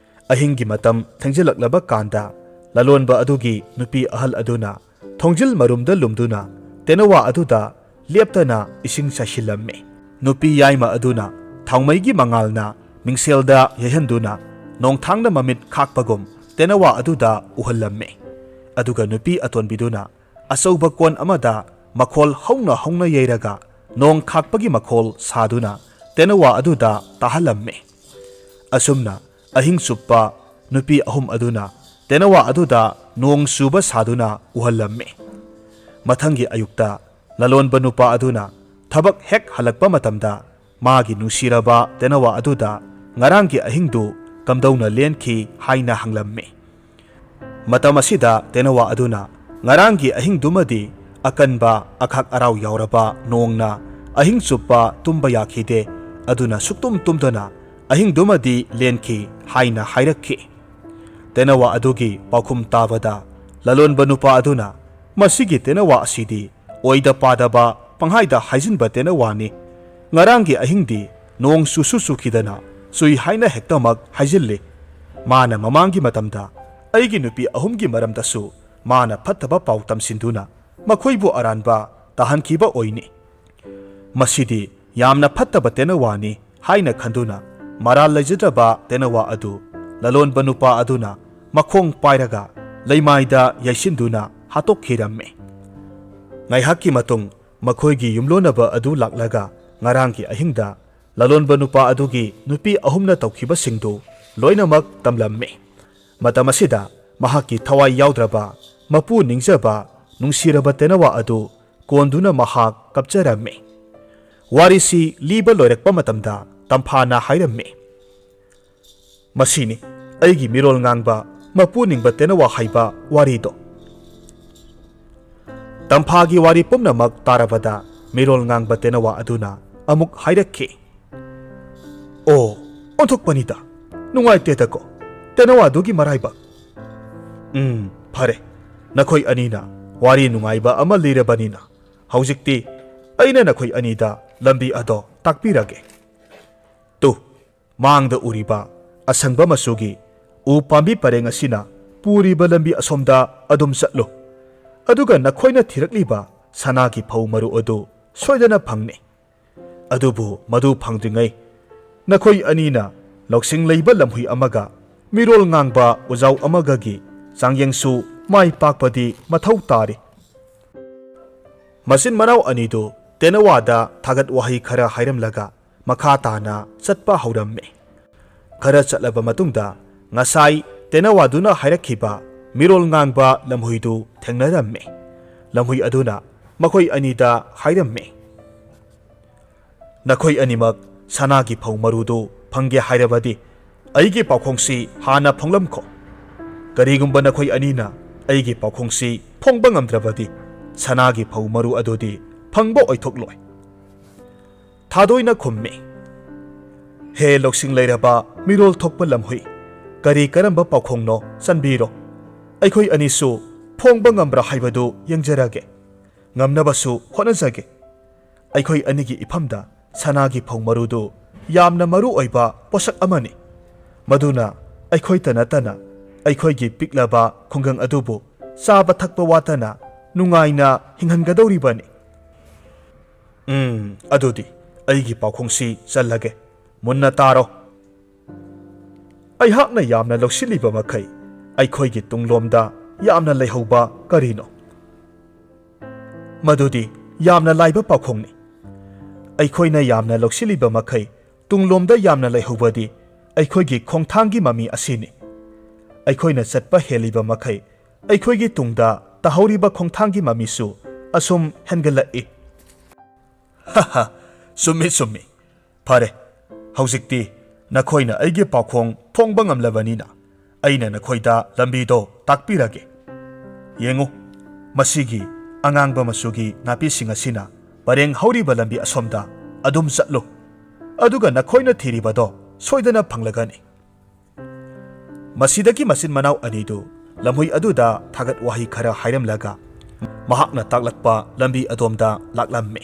ꯑꯍꯤꯡꯒꯤ ꯃꯇꯝ ꯊꯦꯡꯖꯤꯜꯂꯛꯂꯕ ꯀꯥꯟꯗ ꯂꯂꯣꯟꯕ ꯑꯗꯨꯒꯤ ꯅꯨꯄꯤ ꯑꯍꯜ ꯑꯗꯨꯅ ꯊꯣꯡꯖꯤꯜ ꯃꯔꯨꯝꯗ ꯂꯨꯝꯗꯨꯅ ꯇꯦꯅꯋꯥ ꯑꯗꯨꯗ ꯂꯦꯞꯇꯅ ꯏꯁꯤꯡ ꯆꯥꯏꯁꯤꯜꯂꯝꯃꯤ꯫ ꯅꯨꯄꯤ ꯌꯥꯏꯃ ꯑꯗꯨꯅ ꯊꯥꯎꯃꯩꯒꯤ ꯃꯉꯥꯜꯅ ꯃꯤꯡꯁꯦꯜꯗ ꯌꯩꯍꯟꯗꯨꯅ ꯅꯣꯡꯊꯥꯡꯅ ꯃꯃꯤꯠ ꯈꯥꯛꯄꯒꯨꯝ ꯇꯦꯅꯋꯥ ꯑꯗꯨꯗ ꯎꯍꯜꯂꯝꯃꯤ꯫ ꯑꯗꯨꯒ ꯅꯨꯄꯤ ꯑꯇꯣꯟꯕꯤꯗꯨꯅ ꯑꯆꯧꯕ ꯀꯣꯟ ꯑꯃꯗ ꯃꯈꯣꯜ ꯍꯧꯅ ꯍꯧꯅ ꯌꯩꯔꯒ ꯅꯣꯡ ꯈꯥꯛꯄꯒꯤ ꯃꯈꯣꯜ ꯁꯥꯗꯨꯅ ꯇꯦꯅꯋꯥ ꯑꯗꯨꯗ ꯇꯥꯍꯜꯂꯝꯃꯤ꯫ ꯑꯁꯨꯝꯅ ꯑꯍꯤꯡ ꯆꯨꯞꯄ ꯅꯨꯄꯤ ꯑꯍꯨꯝ ꯑꯗꯨꯅ ꯇꯦꯅꯋꯥ ꯑꯗꯨꯗ ꯅꯣꯡ ꯆꯨꯕ ꯁꯥꯗꯨꯅ ꯎꯍꯜꯂꯝꯃꯤ꯫ ꯃꯊꯪꯒꯤ ꯑꯌꯨꯛꯇ ꯂꯂꯣꯟꯕ ꯅꯨꯄꯥ ꯑꯗꯨꯅ ꯊꯕꯛ ꯍꯦꯛ ꯍꯜꯂꯛꯄ ꯃꯇꯝꯗ ꯃꯥꯒꯤ ꯅꯨꯡꯁꯤꯔꯕ ꯇꯦꯅꯋꯥ ꯑꯗꯨꯗ ꯉꯔꯥꯡꯒꯤ ꯑꯍꯤꯡꯗꯨ ꯀꯝꯗꯧꯅ ꯂꯦꯟꯈꯤ ꯍꯥꯏꯅ ꯍꯪꯂꯝꯃꯤ꯫ ꯃꯇꯝ ꯑꯁꯤꯗ ꯇꯦꯅꯋꯥ ꯑꯗꯨꯅ ꯉꯔꯥꯡꯒꯤ ꯑꯍꯤꯡꯗꯨꯃꯗꯤ ꯑꯀꯟꯕ ꯑꯈꯥꯛ ꯑꯔꯥꯎ ꯌꯥꯎꯔꯕ ꯅꯣꯡꯅ ꯑꯍꯤꯡ ꯆꯨꯞꯄ ꯇꯨꯝꯕ ꯌꯥꯈꯤꯗꯦ, ꯑꯗꯨꯅ ꯁꯨꯛꯇꯨꯝ ꯇꯨꯝꯗꯅ ꯑꯍꯤꯡꯗꯨꯃꯗꯤ ꯂꯦꯟꯈꯤ ꯍꯥꯏꯅ ꯍꯥꯏꯔꯛꯈꯤ꯫ ꯇꯦꯅꯋꯥ ꯑꯗꯨꯒꯤ ꯄꯥꯎꯈꯨꯝ ꯇꯥꯕꯗ ꯂꯂꯣꯟꯕ ꯅꯨꯄꯥ ꯑꯗꯨꯅ, "ꯃꯁꯤꯒꯤ ꯇꯦꯅꯋꯥ ꯑꯁꯤꯗꯤ ꯑꯣꯏꯗ ꯄꯥꯗꯕ ꯄꯪꯍꯥꯏꯗ ꯍꯥꯏꯖꯤꯟꯕ ꯇꯦꯅꯋꯥꯅꯤ꯫ ꯉꯔꯥꯡꯒꯤ ꯑꯍꯤꯡꯗꯤ ꯅꯣꯡ ꯆꯨꯁꯨ ꯆꯨꯈꯤꯗꯅ ꯆꯨꯏ ꯍꯥꯏꯅ ꯍꯦꯛꯇꯃꯛ ꯍꯥꯏꯖꯤꯜꯂꯤ꯫ ꯃꯥꯅ ꯃꯃꯥꯡꯒꯤ ꯃꯇꯝꯗ ꯑꯩꯒꯤ ꯅꯨꯄꯤ ꯑꯍꯨꯝꯒꯤ ꯃꯔꯝꯗꯁꯨ ꯃꯥꯅ ꯐꯠꯇꯕ ꯄꯥꯎ ꯇꯝꯁꯤꯟꯗꯨꯅ ꯃꯈꯣꯏꯕꯨ ꯑꯔꯥꯟꯕ ꯇꯥꯍꯟꯈꯤꯕ ꯑꯣꯏꯅꯤ꯫ ꯃꯁꯤꯗꯤ ꯌꯥꯝꯅ ꯐꯠꯇꯕ ꯇꯦꯅꯋꯥꯅꯤ" ꯍꯥꯏꯅ ꯈꯟꯗꯨꯅ ꯃꯔꯥꯜ ꯂꯩꯖꯗ꯭ꯔꯕ ꯇꯦꯅꯋꯥ ꯑꯗꯨ ꯂꯂꯣꯟꯕ ꯅꯨꯄꯥ ꯑꯗꯨꯅ ꯃꯈꯣꯡ ꯄꯥꯏꯔꯒ ꯂꯩꯃꯥꯏꯗ ꯌꯩꯁꯤꯟꯗꯨꯅ ꯍꯥꯠꯇꯣꯛꯈꯤꯔꯝꯃꯤ꯫ ꯉꯥꯏꯍꯥꯛꯀꯤ ꯃꯇꯨꯡ ꯃꯈꯣꯏꯒꯤ ꯌꯨꯝꯂꯣꯟꯅꯕ ꯑꯗꯨ ꯂꯥꯛꯂꯒ ꯉꯔꯥꯡꯒꯤ ꯑꯍꯤꯡꯗ ꯂꯂꯣꯟꯕ ꯅꯨꯄꯥ ꯑꯗꯨꯒꯤ ꯅꯨꯄꯤ ꯑꯍꯨꯝꯅ ꯇꯧꯈꯤꯕꯁꯤꯡꯗꯨ ꯂꯣꯏꯅꯃꯛ ꯇꯝꯂꯝꯃꯤ꯫ ꯃꯇꯝ ꯑꯁꯤꯗ ꯃꯍꯥꯛꯀꯤ ꯊꯋꯥꯏ ꯌꯥꯎꯗ꯭ꯔꯕ, ꯃꯄꯨ ꯅꯤꯡꯖꯕ, ꯅꯨꯡꯁꯤꯔꯕ ꯇꯦꯅꯋꯥ ꯑꯗꯨ ꯀꯣꯟꯗꯨꯅ ꯃꯍꯥꯛ ꯀꯞꯆꯔꯝꯃꯤ꯫ ꯋꯥꯔꯤꯁꯤ ꯂꯤꯕ ꯂꯣꯏꯔꯛꯄ ꯃꯇꯝꯗ ꯇꯝꯐꯥꯅ ꯍꯥꯏꯔꯝꯃꯤ, "ꯃꯁꯤꯅꯤ, ꯑꯩꯒꯤ ꯃꯤꯔꯣꯜ ꯉꯥꯡꯕ ꯃꯄꯨ ꯅꯤꯡꯕ ꯇꯦꯅꯋꯥ ꯍꯥꯏꯕ ꯋꯥꯔꯤꯗꯣ꯫ ꯇꯝꯐꯥꯒꯤ ꯋꯥꯔꯤ ꯄꯨꯝꯅꯃꯛ ꯇꯥꯔꯕꯗ ꯃꯤꯔꯣꯜ ꯉꯥꯡꯕ ꯇꯦꯅꯋꯥ ꯑꯗꯨꯅ ꯑꯃꯨꯛ ꯍꯥꯏꯔꯛꯈꯤ, "ꯑꯣ, ꯑꯣꯟꯊꯣꯛꯄꯅꯤꯗ, ꯅꯨꯡꯉꯥꯏꯇꯦꯗꯀꯣ, ꯇꯦꯅꯋꯥꯗꯨꯒꯤ ꯃꯔꯥꯏꯕꯛ꯫ ꯎꯝ, ꯐꯔꯦ, ꯅꯈꯣꯏ ꯑꯅꯤꯅ ꯋꯥꯔꯤ ꯅꯨꯡꯉꯥꯏꯕ ꯑꯃ ꯂꯤꯔꯕꯅꯤꯅ ꯍꯧꯖꯤꯛꯇꯤ ꯑꯩꯅ ꯅꯈꯣꯏ ꯑꯅꯤꯗ ꯂꯝꯕꯤ ꯑꯗꯣ ꯇꯥꯛꯄꯤꯔꯒꯦ꯫ ꯇꯨ, ꯃꯥꯡꯗ ꯎꯔꯤꯕ ꯑꯁꯪꯕ ꯃꯆꯨꯒꯤ ꯎ ꯄꯥꯝꯕꯤ ꯄꯔꯦꯡ ꯑꯁꯤꯅ ꯄꯨꯔꯤꯕ ꯂꯝꯕꯤ ꯑꯁꯣꯝꯗ ꯑꯗꯨꯝ ꯆꯠꯂꯨ꯫ ꯑꯗꯨꯒ ꯅꯈꯣꯏꯅ ꯊꯤꯔꯛꯂꯤꯕ ꯁꯅꯥꯒꯤ ꯐꯧ ꯃꯔꯨ ꯑꯗꯨ ꯁꯣꯏꯗꯅ ꯐꯪꯅꯤ꯫ ꯑꯗꯨꯕꯨ ꯃꯗꯨ ꯐꯪꯗ꯭ꯔꯤꯉꯩ ꯅꯈꯣꯏ ꯑꯅꯤꯅ ꯂꯧꯁꯤꯡ ꯂꯩꯕ ꯂꯝꯍꯨꯏ ꯑꯃꯒ ꯃꯤꯔꯣꯜ ꯉꯥꯡꯕ ꯎꯖꯥꯎ ꯑꯃꯒꯒꯤ ꯆꯥꯡꯌꯦꯡꯁꯨ ꯃꯥꯏ ꯄꯥꯛꯄꯗꯤ ꯃꯊꯧ ꯇꯥꯔꯤ꯫" ꯃꯆꯤꯟ ꯃꯅꯥꯎ ꯑꯅꯤꯗꯨ ꯇꯦꯅꯋꯥꯗ ꯊꯥꯒꯠ ꯋꯥꯍꯩ ꯈꯔ ꯍꯥꯏꯔꯝꯂꯒ ꯃꯈꯥ ꯇꯥꯅ ꯆꯠꯄ ꯍꯧꯔꯝꯃꯤ꯫ ꯈꯔ ꯆꯠꯂꯕ ꯃꯇꯨꯡꯗ ꯉꯁꯥꯏ ꯇꯦꯅꯋꯥꯗꯨꯅ ꯍꯥꯏꯔꯛꯈꯤꯕ ꯃꯤꯔꯣꯜ ꯉꯥꯡꯕ ꯂꯝꯍꯨꯏꯗꯨ ꯊꯦꯡꯅꯔꯝꯃꯤ꯫ ꯂꯝꯍꯨꯏ ꯑꯗꯨꯅ ꯃꯈꯣꯏ ꯑꯅꯤꯗ ꯍꯥꯏꯔꯝꯃꯤ, "ꯅꯈꯣꯏ ꯑꯅꯤꯃꯛ ꯁꯅꯥꯒꯤ ꯐꯧ ꯃꯔꯨꯗꯨ ꯐꯪꯒꯦ ꯍꯥꯏꯔꯕꯗꯤ ꯑꯩꯒꯤ ꯄꯥꯎꯈꯣꯡꯁꯤ ꯍꯥꯟꯅ ꯐꯣꯡꯂꯝꯈꯣ꯫ ꯀꯔꯤꯒꯨꯝꯕ ꯅꯈꯣꯏ ꯑꯅꯤꯅ ꯑꯩꯒꯤ ꯄꯥꯎꯈꯣꯡꯁꯤ ꯐꯣꯡꯕ ꯉꯝꯗ꯭ꯔꯕꯗꯤ ꯁꯅꯥꯒꯤ ꯐꯧ ꯃꯔꯨ ꯑꯗꯨꯗꯤ ꯐꯪꯕ ꯑꯣꯏꯊꯣꯛꯂꯣꯏ꯫" ꯊꯥꯗꯣꯏꯅ ꯈꯨꯝꯃꯤ, "ꯍꯦ ꯂꯧꯁꯤꯡ ꯂꯩꯔꯕ ꯃꯤꯔꯣꯜ ꯊꯣꯛꯄ ꯂꯝꯍꯨꯏ, ꯀꯔꯤ ꯀꯔꯝꯕ ꯄꯥꯎꯈꯣꯡꯅꯣ ꯆꯟꯕꯤꯔꯣ꯫ ꯑꯩꯈꯣꯏ ꯑꯅꯤꯁꯨ ꯐꯣꯡꯕ ꯉꯝꯕ꯭ꯔꯥ ꯍꯥꯏꯕꯗꯨ ꯌꯦꯡꯖꯔꯒꯦ꯫ ꯉꯝꯅꯕꯁꯨ ꯍꯣꯠꯅꯖꯒꯦ꯫" ꯑꯩꯈꯣꯏ ꯑꯅꯤꯒꯤ ꯏꯐꯝꯗ ꯁꯅꯥꯒꯤ ꯐꯧ ꯃꯔꯨꯗꯨ ꯌꯥꯝꯅ ꯃꯔꯨ ꯑꯣꯏꯕ ꯄꯣꯠꯁꯛ ꯑꯃꯅꯤ꯫ ꯃꯗꯨꯅ ꯑꯩꯈꯣꯏꯇ ꯅꯠꯇꯅ ꯑꯩꯈꯣꯏꯒꯤ ꯄꯤꯛꯂꯕ ꯈꯨꯡꯒꯪ ꯑꯗꯨꯕꯨ ꯆꯥꯕ ꯊꯛꯄ ꯋꯥꯠꯇꯅ ꯅꯨꯡꯉꯥꯏꯅ ꯍꯤꯡꯍꯟꯒꯗꯧꯔꯤꯕꯅꯤ꯫ ꯎꯝ, ꯑꯗꯨꯗꯤ ꯑꯩꯒꯤ ꯄꯥꯎꯈꯣꯡꯁꯤ ꯆꯜꯂꯒꯦ꯫ ꯃꯨꯟꯅ ꯇꯥꯔꯣ꯫ ꯑꯩꯍꯥꯛꯅ ꯌꯥꯝꯅ ꯂꯧꯁꯤꯜꯂꯤꯕ ꯃꯈꯩ ꯑꯩꯈꯣꯏꯒꯤ ꯇꯨꯡꯂꯣꯝꯗ ꯌꯥꯝꯅ ꯂꯩꯍꯧꯕ ꯀꯔꯤꯅꯣ? ꯃꯗꯨꯗꯤ ꯌꯥꯝꯅ ꯂꯥꯏꯕ ꯄꯥꯎꯈꯣꯡꯅꯤ꯫ ꯑꯩꯈꯣꯏꯅ ꯌꯥꯝꯅ ꯂꯧꯁꯤꯜꯂꯤꯕ ꯃꯈꯩ ꯇꯨꯡꯂꯣꯝꯗ ꯌꯥꯝꯅ ꯂꯩꯍꯧꯕꯗꯤ ꯑꯩꯈꯣꯏꯒꯤ ꯈꯣꯡꯊꯥꯡꯒꯤ ꯃꯃꯤ ꯑꯁꯤꯅꯤ꯫ ꯑꯩꯈꯣꯏꯅ ꯆꯠꯄ ꯍꯦꯜꯂꯤꯕ ꯃꯈꯩ ꯑꯩꯈꯣꯏꯒꯤ ꯇꯨꯡꯗ ꯇꯥꯍꯧꯔꯤꯕ ꯈꯣꯡꯊꯥꯡꯒꯤ ꯃꯃꯤꯁꯨ ꯑꯁꯨꯝ ꯍꯦꯟꯒꯠꯂꯛꯏ꯫ ꯍꯥ ꯍꯥ, ꯆꯨꯝꯃꯤ, ꯆꯨꯝꯃꯤ꯫ ꯐꯔꯦ, ꯍꯧꯖꯤꯛꯇꯤ ꯅꯈꯣꯏꯅ ꯑꯩꯒꯤ ꯄꯥꯎꯈꯣꯡ ꯐꯣꯡꯕ ꯉꯝꯂꯕꯅꯤꯅ, ꯑꯩꯅ ꯅꯈꯣꯏꯗ ꯂꯝꯕꯤꯗꯣ ꯇꯥꯛꯄꯤꯔꯒꯦ꯫ ꯌꯦꯡꯉꯨ, ꯃꯁꯤꯒꯤ ꯑꯉꯥꯡꯕ ꯃꯆꯨꯒꯤ ꯅꯥꯄꯤꯁꯤꯡ ꯑꯁꯤꯅ ꯄꯔꯦꯡ ꯍꯧꯔꯤꯕ ꯂꯝꯕꯤ ꯑꯁꯣꯝꯗ ꯑꯗꯨꯝ ꯆꯠꯂꯨ, ꯑꯗꯨꯒ ꯅꯈꯣꯏꯅ ꯊꯤꯔꯤꯕꯗꯣ ꯁꯣꯏꯗꯅ ꯐꯪꯂꯒꯅꯤ꯫ ꯃꯁꯤꯗꯒꯤ ꯃꯆꯤꯟ ꯃꯅꯥꯎ ꯑꯅꯤꯗꯨ ꯂꯝꯍꯨꯏ ꯑꯗꯨꯗ ꯊꯥꯒꯠ ꯋꯥꯍꯩ ꯈꯔ ꯍꯥꯏꯔꯝꯂꯒ, ꯃꯍꯥꯛꯅ ꯇꯥꯛꯂꯛꯄ ꯂꯝꯕꯤ ꯑꯗꯣꯝꯗ ꯂꯥꯛꯂꯝꯃꯤ꯫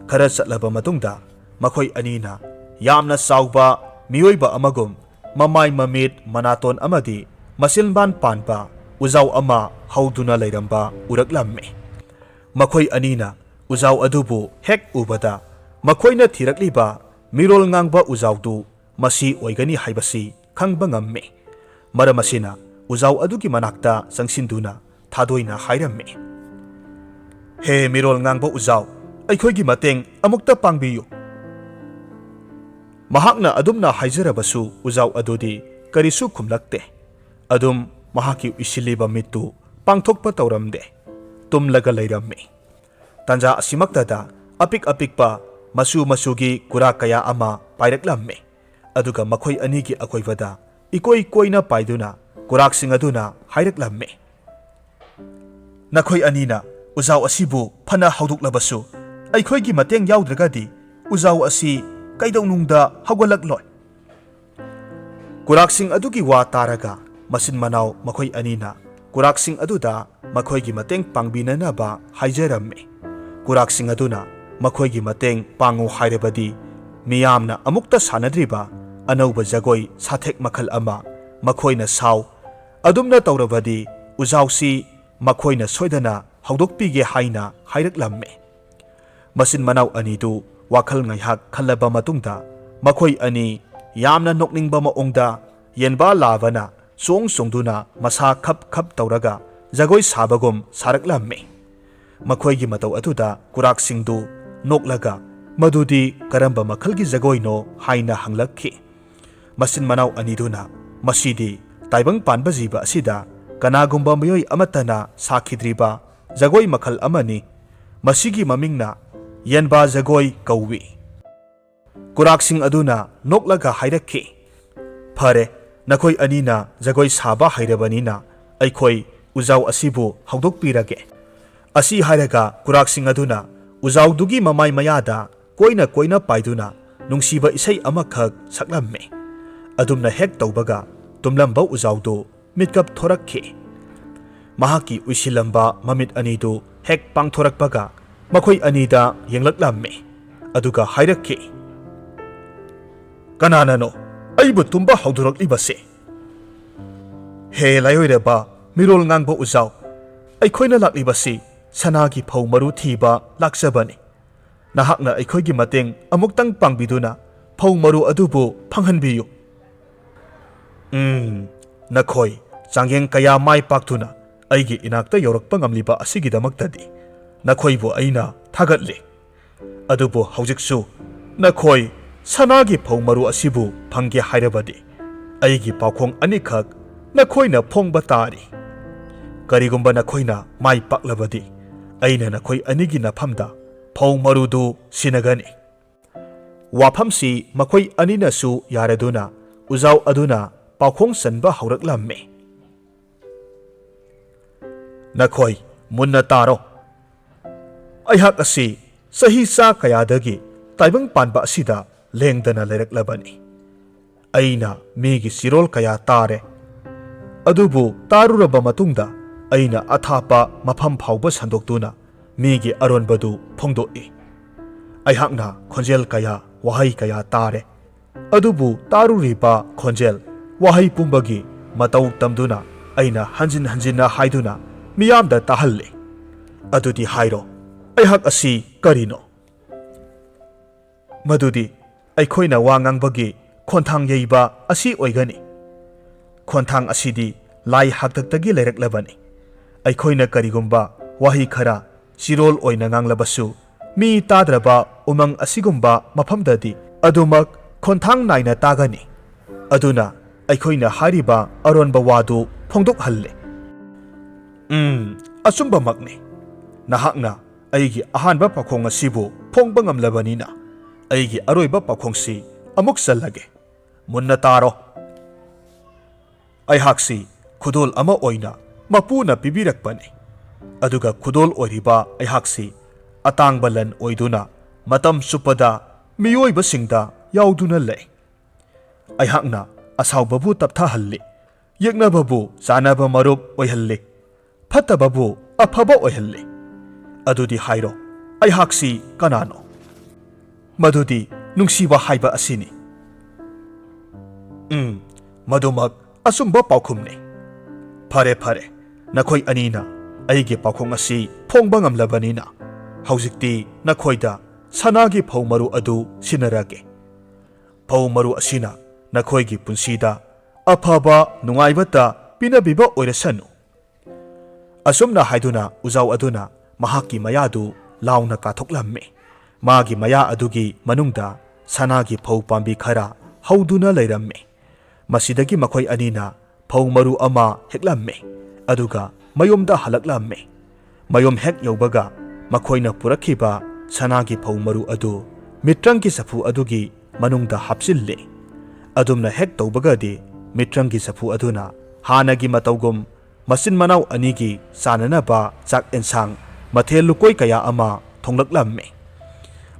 ꯈꯔ ꯆꯠꯂꯕ ꯃꯇꯨꯡꯗ, ꯃꯈꯣꯏ ꯑꯅꯤꯅ ꯌꯥꯝꯅ ꯆꯥꯎꯕ ꯃꯤꯑꯣꯏꯕ ꯑꯃꯒꯨꯝ ꯃꯃꯥꯏ, ꯃꯃꯤꯠ, ꯃꯅꯥꯇꯣꯟ ꯑꯃꯗꯤ ꯃꯆꯤꯟꯕꯥꯟ ꯄꯥꯟꯕ ꯎꯖꯥꯎ ꯑꯃ ꯍꯧꯗꯨꯅ ꯂꯩꯔꯝꯕ ꯎꯔꯛꯂꯝꯃꯤ꯫ ꯃꯈꯣꯏ ꯑꯅꯤꯅ ꯎꯖꯥꯎ ꯑꯗꯨꯕꯨ ꯍꯦꯛ ꯎꯕꯗ, ꯃꯈꯣꯏꯅ ꯊꯤꯔꯛꯂꯤꯕ ꯃꯤꯔꯣꯜ ꯉꯥꯡꯕ ꯎꯖꯥꯎꯗꯨ ꯃꯁꯤ ꯑꯣꯏꯒꯅꯤ ꯍꯥꯏꯕꯁꯤ ꯈꯪꯕ ꯉꯝꯃꯤ꯫ ꯃꯔꯝ ꯑꯁꯤꯅ, ꯎꯖꯥꯎ ꯑꯗꯨꯒꯤ ꯃꯅꯥꯛꯇ ꯆꯪꯁꯤꯟꯗꯨꯅ ꯊꯥꯗꯣꯏꯅ ꯍꯥꯏꯔꯝꯃꯤ, "ꯍꯦ ꯃꯤꯔꯣꯜ ꯉꯥꯡꯕ ꯎꯖꯥꯎ, ꯑꯩꯈꯣꯏꯒꯤ ꯃꯇꯦꯡ ꯑꯃꯨꯛꯇ ꯄꯥꯡꯕꯤꯌꯨ!" ꯃꯍꯥꯛꯅ ꯑꯗꯨꯝꯅ ꯍꯥꯏꯖꯔꯕꯁꯨ, ꯎꯖꯥꯎ ꯑꯗꯨꯗꯤ ꯀꯔꯤꯁꯨ ꯈꯨꯝꯂꯛꯇꯦ꯫ ꯑꯗꯨꯝ ꯃꯍꯥꯛꯀꯤ ꯎꯏꯁꯤꯜꯂꯤꯕ ꯃꯤꯠꯇꯨ ꯄꯥꯡꯊꯣꯛꯄ ꯇꯧꯔꯝꯗꯦ꯫ ꯇꯨꯝꯂꯒ ꯂꯩꯔꯝꯃꯤ꯫ ꯇꯥꯟꯖꯥ ꯑꯁꯤꯃꯛꯇꯗ ꯑꯄꯤꯛ ꯑꯄꯤꯛꯄ ꯃꯆꯨ ꯃꯆꯨꯒꯤ ꯀꯨꯔꯥꯛ ꯀꯌꯥ ꯑꯃ ꯄꯥꯏꯔꯛꯂꯝꯃꯤ꯫ ꯑꯗꯨꯒ ꯃꯈꯣꯏ ꯑꯅꯤꯒꯤ ꯑꯀꯣꯏꯕꯗ ꯏꯀꯣꯏ ꯀꯣꯏꯅ ꯄꯥꯏꯗꯨꯅ ꯀꯨꯔꯥꯛꯁꯤꯡ ꯑꯗꯨꯅ ꯍꯥꯏꯔꯛꯂꯝꯃꯤ, "ꯅꯈꯣꯏ ꯑꯅꯤꯅ ꯎꯖꯥꯎ ꯑꯁꯤꯕꯨ ꯐꯅ ꯍꯧꯗꯣꯛꯂꯕꯁꯨ, ꯑꯩꯈꯣꯏꯒꯤ ꯃꯇꯦꯡ ꯌꯥꯎꯗ꯭ꯔꯒꯗꯤ ꯎꯖꯥꯎ ꯑꯁꯤ ꯀꯩꯗꯧꯅꯨꯡꯗ ꯍꯧꯒꯠꯂꯛꯂꯣꯏ꯫" ꯀꯨꯔꯥꯛꯁꯤꯡ ꯑꯗꯨꯒꯤ ꯋꯥ ꯇꯥꯔꯒ, ꯃꯆꯤꯟ ꯃꯅꯥꯎ ꯃꯈꯣꯏ ꯑꯅꯤꯅ ꯀꯨꯔꯥꯛꯁꯤꯡ ꯑꯗꯨꯗ ꯃꯈꯣꯏꯒꯤ ꯃꯇꯦꯡ ꯄꯥꯡꯕꯤꯅꯅꯕ ꯍꯥꯏꯖꯔꯝꯃꯤ꯫ ꯀꯨꯔꯥꯛꯁꯤꯡ ꯑꯗꯨꯅ ꯃꯈꯣꯏꯒꯤ ꯃꯇꯦꯡ ꯄꯥꯡꯉꯨ ꯍꯥꯏꯔꯕꯗꯤ, ꯃꯤꯌꯥꯝꯅ ꯑꯃꯨꯛꯇ ꯁꯥꯟꯅꯗ꯭ꯔꯤꯕ ꯑꯅꯧꯕ ꯖꯒꯣꯏ ꯁꯥꯊꯦꯛ ꯃꯈꯜ ꯑꯃ ꯃꯈꯣꯏꯅ ꯁꯥꯎ, ꯑꯗꯨꯝꯅ ꯇꯧꯔꯕꯗꯤ ꯎꯖꯥꯎꯁꯤ ꯃꯈꯣꯏꯅ ꯁꯣꯏꯗꯅ ꯍꯧꯗꯣꯛꯄꯤꯒꯦ ꯍꯥꯏꯅ ꯍꯥꯏꯔꯛꯂꯝꯃꯤ꯫ ꯃꯆꯤꯟ ꯃꯅꯥꯎ ꯑꯅꯤꯗꯨ ꯋꯥꯈꯜ ꯉꯥꯏꯍꯥꯛ ꯈꯜꯂꯕ ꯃꯇꯨꯡꯗ, ꯃꯈꯣꯏ ꯑꯅꯤ ꯌꯥꯝꯅ ꯅꯣꯛꯅꯤꯡꯕ ꯃꯑꯣꯡꯗ ꯌꯦꯟꯕꯥ ꯂꯥꯕꯅ ꯆꯣꯡ ꯆꯣꯡꯗꯨꯅ ꯃꯁꯥ ꯈꯞ ꯈꯞ ꯇꯧꯔꯒ ꯖꯒꯣꯏ ꯁꯥꯕꯒꯨꯝ ꯁꯥꯔꯛꯂꯝꯃꯤ꯫ ꯃꯈꯣꯏꯒꯤ ꯃꯇꯧ ꯑꯗꯨꯗ ꯀꯨꯔꯥꯛꯁꯤꯡꯗꯨ ꯅꯣꯛꯂꯒ, "ꯃꯗꯨꯗꯤ ꯀꯔꯝꯕ ꯃꯈꯜꯒꯤ ꯖꯒꯣꯏꯅꯣ?" ꯍꯥꯏꯅ ꯍꯪꯂꯛꯈꯤ꯫ ꯃꯆꯤꯟ ꯃꯅꯥꯎ ꯑꯅꯤꯗꯨꯅ, "ꯃꯁꯤꯗꯤ ꯇꯥꯏꯕꯪ ꯄꯥꯟꯕ ꯖꯤꯕ ꯑꯁꯤꯗ ꯀꯅꯥꯒꯨꯝꯕ ꯃꯤꯑꯣꯏ ꯑꯃꯠꯇꯅ ꯁꯥꯈꯤꯗ꯭ꯔꯤꯕ ꯖꯒꯣꯏ ꯃꯈꯜ ꯑꯃꯅꯤ꯫ ꯃꯁꯤꯒꯤ ꯃꯃꯤꯡꯅ ꯌꯦꯟꯕꯥ ꯖꯒꯣꯏ ꯀꯧꯏ꯫" ꯀꯨꯔꯥꯛꯁꯤꯡ ꯑꯗꯨꯅ ꯅꯣꯛꯂꯒ ꯍꯥꯏꯔꯛꯈꯤ, "ꯐꯔꯦ, ꯅꯈꯣꯏ ꯑꯅꯤꯅ ꯖꯒꯣꯏ ꯁꯥꯕ ꯍꯩꯔꯕꯅꯤꯅ ꯑꯩꯈꯣꯏ ꯎꯖꯥꯎ ꯑꯁꯤꯕꯨ ꯍꯧꯗꯣꯛꯄꯤꯔꯒꯦ꯫" ꯑꯁꯤ ꯍꯥꯏꯔꯒ ꯀꯨꯔꯥꯛꯁꯤꯡ ꯑꯗꯨꯅ ꯎꯖꯥꯎꯗꯨꯒꯤ ꯃꯃꯥꯏ ꯃꯌꯥꯗ ꯀꯣꯏꯅ ꯀꯣꯏꯅ ꯄꯥꯏꯗꯨꯅ ꯅꯨꯡꯁꯤꯕ ꯏꯁꯩ ꯑꯃꯈꯛ ꯁꯛꯂꯝꯃꯤ꯫ ꯑꯗꯨꯝꯅ ꯍꯦꯛ ꯇꯧꯕꯒ ꯇꯨꯝꯂꯝꯕ ꯎꯖꯥꯎꯗꯨ ꯃꯤꯠꯀꯞ ꯊꯣꯔꯛꯈꯤ꯫ ꯃꯍꯥꯛꯀꯤ ꯎꯏꯁꯤꯜꯂꯝꯕ ꯃꯃꯤꯠ ꯑꯅꯤꯗꯨ ꯍꯦꯛ ꯄꯥꯡꯊꯣꯔꯛꯄꯒ ꯃꯈꯣꯏ ꯑꯅꯤꯗ ꯌꯦꯡꯂꯛꯂꯝꯃꯤ꯫ ꯑꯗꯨꯒ ꯍꯥꯏꯔꯛꯈꯤ, "ꯀꯅꯥꯅꯅꯣ ꯑꯩꯕꯨ ꯇꯨꯝꯕ ꯍꯧꯗꯣꯔꯛꯂꯤꯕꯁꯦ?" "ꯍꯦ ꯂꯥꯏꯑꯣꯏꯔꯕ ꯃꯤꯔꯣꯜ ꯉꯥꯡꯕ ꯎꯖꯥꯎ, ꯑꯩꯈꯣꯏꯅ ꯂꯥꯛꯂꯤꯕꯁꯤ ꯁꯅꯥꯒꯤ ꯐꯧ ꯃꯔꯨ ꯊꯤꯕ ꯂꯥꯛꯆꯕꯅꯤ꯫ ꯅꯍꯥꯛꯅ ꯑꯩꯈꯣꯏꯒꯤ ꯃꯇꯦꯡ ꯑꯃꯨꯛꯇꯪ ꯄꯥꯡꯕꯤꯗꯨꯅ ꯐꯧ ꯃꯔꯨ ꯑꯗꯨꯕꯨ ꯐꯪꯍꯟꯕꯤꯌꯨ꯫" "ꯎꯝ, ꯅꯈꯣꯏ ꯆꯥꯡꯌꯦꯡ ꯀꯌꯥ ꯃꯥꯏ ꯄꯥꯛꯇꯨꯅ ꯑꯩꯒꯤ ꯏꯅꯥꯛꯇ ꯌꯧꯔꯛꯄ ꯉꯝꯂꯤꯕ ꯑꯁꯤꯒꯤꯗꯃꯛꯇꯗꯤ ꯅꯈꯣꯏꯕꯨ ꯑꯩꯅ ꯊꯥꯒꯠꯂꯤ꯫ ꯑꯗꯨꯕꯨ ꯍꯧꯖꯤꯛꯁꯨ ꯅꯈꯣꯏ ꯁꯅꯥꯒꯤ ꯐꯧ ꯃꯔꯨ ꯑꯁꯤꯕꯨ ꯐꯪꯒꯦ ꯍꯥꯏꯔꯕꯗꯤ ꯑꯩꯒꯤ ꯄꯥꯎꯈꯣꯡ ꯑꯅꯤꯈꯛ ꯅꯈꯣꯏꯅ ꯐꯣꯡꯕ ꯇꯥꯔꯤ꯫ ꯀꯔꯤꯒꯨꯝꯕ ꯅꯈꯣꯏꯅ ꯃꯥꯏ ꯄꯥꯛꯂꯕꯗꯤ ꯑꯩꯅ ꯅꯈꯣꯏ ꯑꯅꯤꯒꯤ ꯅꯐꯝꯗ ꯐꯧ ꯃꯔꯨꯗꯨ ꯁꯤꯟꯅꯒꯅꯤ꯫" ꯋꯥꯐꯝꯁꯤ ꯃꯈꯣꯏ ꯑꯅꯤꯅꯁꯨ ꯌꯥꯔꯗꯨꯅ ꯎꯖꯥꯎ ꯑꯗꯨꯅ ꯄꯥꯎꯈꯣꯡ ꯆꯟꯕ ꯍꯧꯔꯛꯂꯝꯃꯤ꯫ "ꯅꯈꯣꯏ ꯃꯨꯟꯅ ꯇꯥꯔꯣ꯫ ꯑꯩꯍꯥꯛ ꯑꯁꯤ ꯆꯍꯤ ꯆꯥ ꯀꯌꯥꯗꯒꯤ ꯇꯥꯏꯕꯪ ꯄꯥꯟꯕ ꯑꯁꯤꯗ ꯂꯦꯡꯗꯅ ꯂꯩꯔꯛꯂꯕꯅꯤ꯫ ꯑꯩꯅ ꯃꯤꯒꯤ ꯆꯤꯔꯣꯜ ꯀꯌꯥ ꯇꯥꯔꯦ꯫ ꯑꯗꯨꯕꯨ ꯇꯥꯔꯨꯔꯕ ꯃꯇꯨꯡꯗ ꯑꯩꯅ ꯑꯊꯥꯞꯄ ꯃꯐꯝ ꯐꯥꯎꯕ ꯁꯟꯗꯣꯛꯇꯨꯅ ꯃꯤꯒꯤ ꯑꯔꯣꯟꯕꯗꯨ ꯐꯣꯡꯗꯣꯛꯏ꯫ ꯑꯩꯍꯥꯛꯅ ꯈꯣꯟꯖꯦꯜ ꯀꯌꯥ, ꯋꯥꯍꯩ ꯀꯌꯥ ꯇꯥꯔꯦ꯫ ꯑꯗꯨꯕꯨ ꯇꯥꯔꯨꯔꯤꯕ ꯈꯣꯟꯖꯦꯜ, ꯋꯥꯍꯩ ꯄꯨꯝꯕꯒꯤ ꯃꯇꯧ ꯇꯝꯗꯨꯅ ꯑꯩꯅ ꯍꯟꯖꯤꯟ ꯍꯟꯖꯤꯟꯅ ꯍꯥꯏꯗꯨꯅ ꯃꯤꯌꯥꯝꯗ ꯇꯥꯍꯜꯂꯦ꯫ ꯑꯗꯨꯗꯤ ꯍꯥꯏꯔꯣ, ꯑꯩꯍꯥꯛ ꯑꯁꯤ ꯀꯔꯤꯅꯣ?" "ꯃꯗꯨꯗꯤ ꯑꯩꯈꯣꯏꯅ ꯋꯥ ꯉꯥꯡꯕꯒꯤ ꯈꯣꯟꯊꯥꯡ ꯌꯩꯕ ꯑꯁꯤ ꯑꯣꯏꯒꯅꯤ꯫ ꯈꯣꯟꯊꯥꯡ ꯑꯁꯤꯗꯤ ꯂꯥꯏ ꯍꯥꯛꯇꯛꯇꯒꯤ ꯂꯩꯔꯛꯂꯕꯅꯤ꯫ ꯑꯩꯈꯣꯏꯅ ꯀꯔꯤꯒꯨꯝꯕ ꯋꯥꯍꯩ ꯈꯔ ꯆꯤꯔꯣꯜ ꯑꯣꯏꯅ ꯉꯥꯡꯂꯕꯁꯨ, ꯃꯤ ꯇꯥꯗ꯭ꯔꯕ ꯎꯃꯪ ꯑꯁꯤꯒꯨꯝꯕ ꯃꯐꯝꯗꯗꯤ ꯑꯗꯨꯃꯛ ꯈꯣꯟꯊꯥꯡ ꯅꯥꯏꯅ ꯇꯥꯒꯅꯤ꯫ ꯑꯗꯨꯅ ꯑꯩꯈꯣꯏꯅ ꯍꯥꯏꯔꯤꯕ ꯑꯔꯣꯟꯕ ꯋꯥꯗꯨ ꯐꯣꯡꯗꯣꯛꯍꯜꯂꯦ꯫" "ꯎꯝ, ꯑꯆꯨꯝꯕꯃꯛꯅꯤ꯫ ꯅꯍꯥꯛꯅ ꯑꯩꯒꯤ ꯑꯍꯥꯟꯕ ꯄꯥꯈꯣꯡ ꯑꯁꯤꯕꯨ ꯐꯣꯡꯕ ꯉꯝꯂꯕꯅꯤꯅ ꯑꯩꯒꯤ ꯑꯔꯣꯏꯕ ꯄꯥꯎꯈꯣꯡꯁꯤ ꯑꯃꯨꯛ ꯆꯜꯂꯒꯦ꯫ ꯃꯨꯟꯅ ꯇꯥꯔꯣ꯫ ꯑꯩꯍꯥꯛꯁꯤ ꯈꯨꯗꯣꯜ ꯑꯃ ꯑꯣꯏꯅ ꯃꯄꯨꯅ ꯄꯤꯕꯤꯔꯛꯄꯅꯤ꯫ ꯑꯗꯨꯒ ꯈꯨꯗꯣꯜ ꯑꯣꯏꯔꯤꯕ ꯑꯩꯍꯥꯛꯁꯤ ꯑꯇꯥꯡꯕ ꯂꯟ ꯑꯣꯏꯗꯨꯅ ꯃꯇꯝ ꯆꯨꯞꯄꯗ ꯃꯤꯑꯣꯏꯕꯁꯤꯡꯗ ꯌꯥꯎꯗꯨꯅ ꯂꯩ꯫ ꯑꯩꯍꯥꯛꯅ ꯑꯁꯥꯎꯕꯕꯨ ꯇꯞꯊꯍꯜꯂꯤ, ꯌꯦꯛꯅꯕꯕꯨ ꯆꯥꯅꯕ ꯃꯔꯨꯞ ꯑꯣꯏꯍꯜꯂꯤ, ꯐꯠꯇꯕꯕꯨ ꯑꯐꯕ ꯑꯣꯏꯍꯜꯂꯤ꯫ ꯑꯗꯨꯗꯤ ꯍꯥꯏꯔꯣ, ꯑꯩꯍꯥꯛꯁꯤ ꯀꯅꯥꯅꯣ? ꯃꯗꯨꯗꯤ ꯅꯨꯡꯁꯤꯕ ꯍꯥꯏꯕ ꯑꯁꯤꯅꯤ꯫ ꯎꯝ, ꯃꯗꯨꯃꯛ ꯑꯆꯨꯝꯕ ꯄꯥꯎꯈꯨꯝꯅꯤ꯫ ꯐꯔꯦ, ꯐꯔꯦ, ꯅꯈꯣꯏ ꯑꯅꯤꯅ ꯑꯩꯒꯤ ꯄꯥꯎꯈꯨꯝ ꯑꯁꯤ ꯐꯣꯡꯕ ꯉꯝꯂꯕꯅꯤꯅ, ꯍꯧꯖꯤꯛꯇꯤ ꯅꯈꯣꯏꯗ ꯁꯅꯥꯒꯤ ꯐꯧ ꯃꯔꯨ ꯑꯗꯨ ꯁꯤꯟꯅꯔꯒꯦ꯫ ꯐꯧ ꯃꯔꯨ ꯑꯁꯤꯅ ꯅꯈꯣꯏꯒꯤ ꯄꯨꯟꯁꯤꯗ ꯑꯐꯕ ꯅꯨꯡꯉꯥꯏꯕꯇ ꯄꯤꯅꯕꯤꯕ ꯑꯣꯏꯔꯁꯅꯨ꯫ ꯑꯁꯨꯝꯅ ꯍꯥꯏꯗꯨꯅ ꯎꯖꯥꯎ ꯑꯗꯨꯅ ꯃꯍꯥꯛꯀꯤ ꯃꯌꯥꯗꯨ ꯂꯥꯎꯅ ꯀꯥꯊꯣꯛꯂꯝꯃꯤ꯫ ꯃꯥꯒꯤ ꯃꯌꯥ ꯑꯗꯨꯒꯤ ꯃꯅꯨꯡꯗ ꯁꯅꯥꯒꯤ ꯐꯧ ꯄꯥꯝꯕꯤ ꯈꯔ ꯍꯧꯗꯨꯅ ꯂꯩꯔꯝꯃꯤ꯫ ꯃꯁꯤꯗꯒꯤ ꯃꯈꯣꯏ ꯑꯅꯤꯅ ꯐꯧ ꯃꯔꯨ ꯑꯃ ꯍꯦꯛꯂꯝꯃꯤ, ꯑꯗꯨꯒ ꯃꯌꯨꯝꯗ ꯍꯜꯂꯛꯂꯝꯃꯤ꯫ ꯃꯌꯨꯝ ꯍꯦꯛ ꯌꯧꯕꯒ ꯃꯈꯣꯏꯅ ꯄꯨꯔꯛꯈꯤꯕ ꯁꯅꯥꯒꯤ ꯐꯧ ꯃꯔꯨ ꯑꯗꯨ ꯃꯤꯇ꯭ꯔꯪꯒꯤ ꯆꯐꯨ ꯑꯗꯨꯒꯤ ꯃꯅꯨꯡꯗ ꯍꯥꯞꯆꯤꯜꯂꯤ꯫ ꯑꯗꯨꯝꯅ ꯍꯦꯛ ꯇꯧꯕꯒꯗꯤ ꯃꯤꯇ꯭ꯔꯪꯒꯤ ꯆꯐꯨ ꯑꯗꯨꯅ ꯍꯥꯟꯅꯒꯤ ꯃꯇꯧꯒꯨꯝ ꯃꯆꯤꯟ ꯃꯅꯥꯎ ꯑꯅꯤꯒꯤ ꯆꯥꯅꯅꯕ ꯆꯥꯛ ꯑꯦꯟꯁꯥꯡ ꯃꯊꯦꯜ ꯂꯨꯀꯣꯏ ꯀꯌꯥ ꯑꯃ ꯊꯣꯡꯂꯛꯂꯝꯃꯤ꯫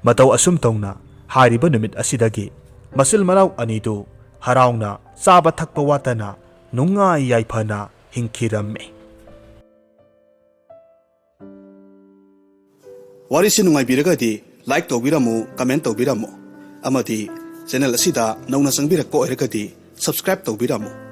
ꯃꯇꯧ ꯑꯁꯨꯝ ꯇꯧꯅ ꯍꯥꯏꯔꯤꯕ ꯅꯨꯃꯤꯠ ꯑꯁꯤꯗꯒꯤ ꯃꯆꯤꯟ ꯃꯅꯥꯎ ꯑꯅꯤꯗꯨ ꯍꯔꯥꯎꯅ ꯆꯥꯕ ꯊꯛꯄ ꯋꯥꯠꯇꯅ ꯅꯨꯡꯉꯥꯏ ꯌꯥꯏꯐꯅ ꯍꯤꯡꯈꯤꯔꯝꯃꯤ꯫ ꯋꯥꯔꯤꯁꯤ ꯅꯨꯡꯉꯥꯏꯕꯤꯔꯒꯗꯤ like ꯇꯧꯕꯤꯔꯝꯃꯨ, comment ꯇꯧꯕꯤꯔꯝꯃꯨ, ꯑꯃꯗꯤ channel ꯑꯁꯤꯗ ꯅꯧꯅ ꯆꯪꯕꯤꯔꯛꯄ ꯑꯣꯏꯔꯒꯗꯤ subscribe ꯇꯧꯕꯤꯔꯝꯃꯨ꯫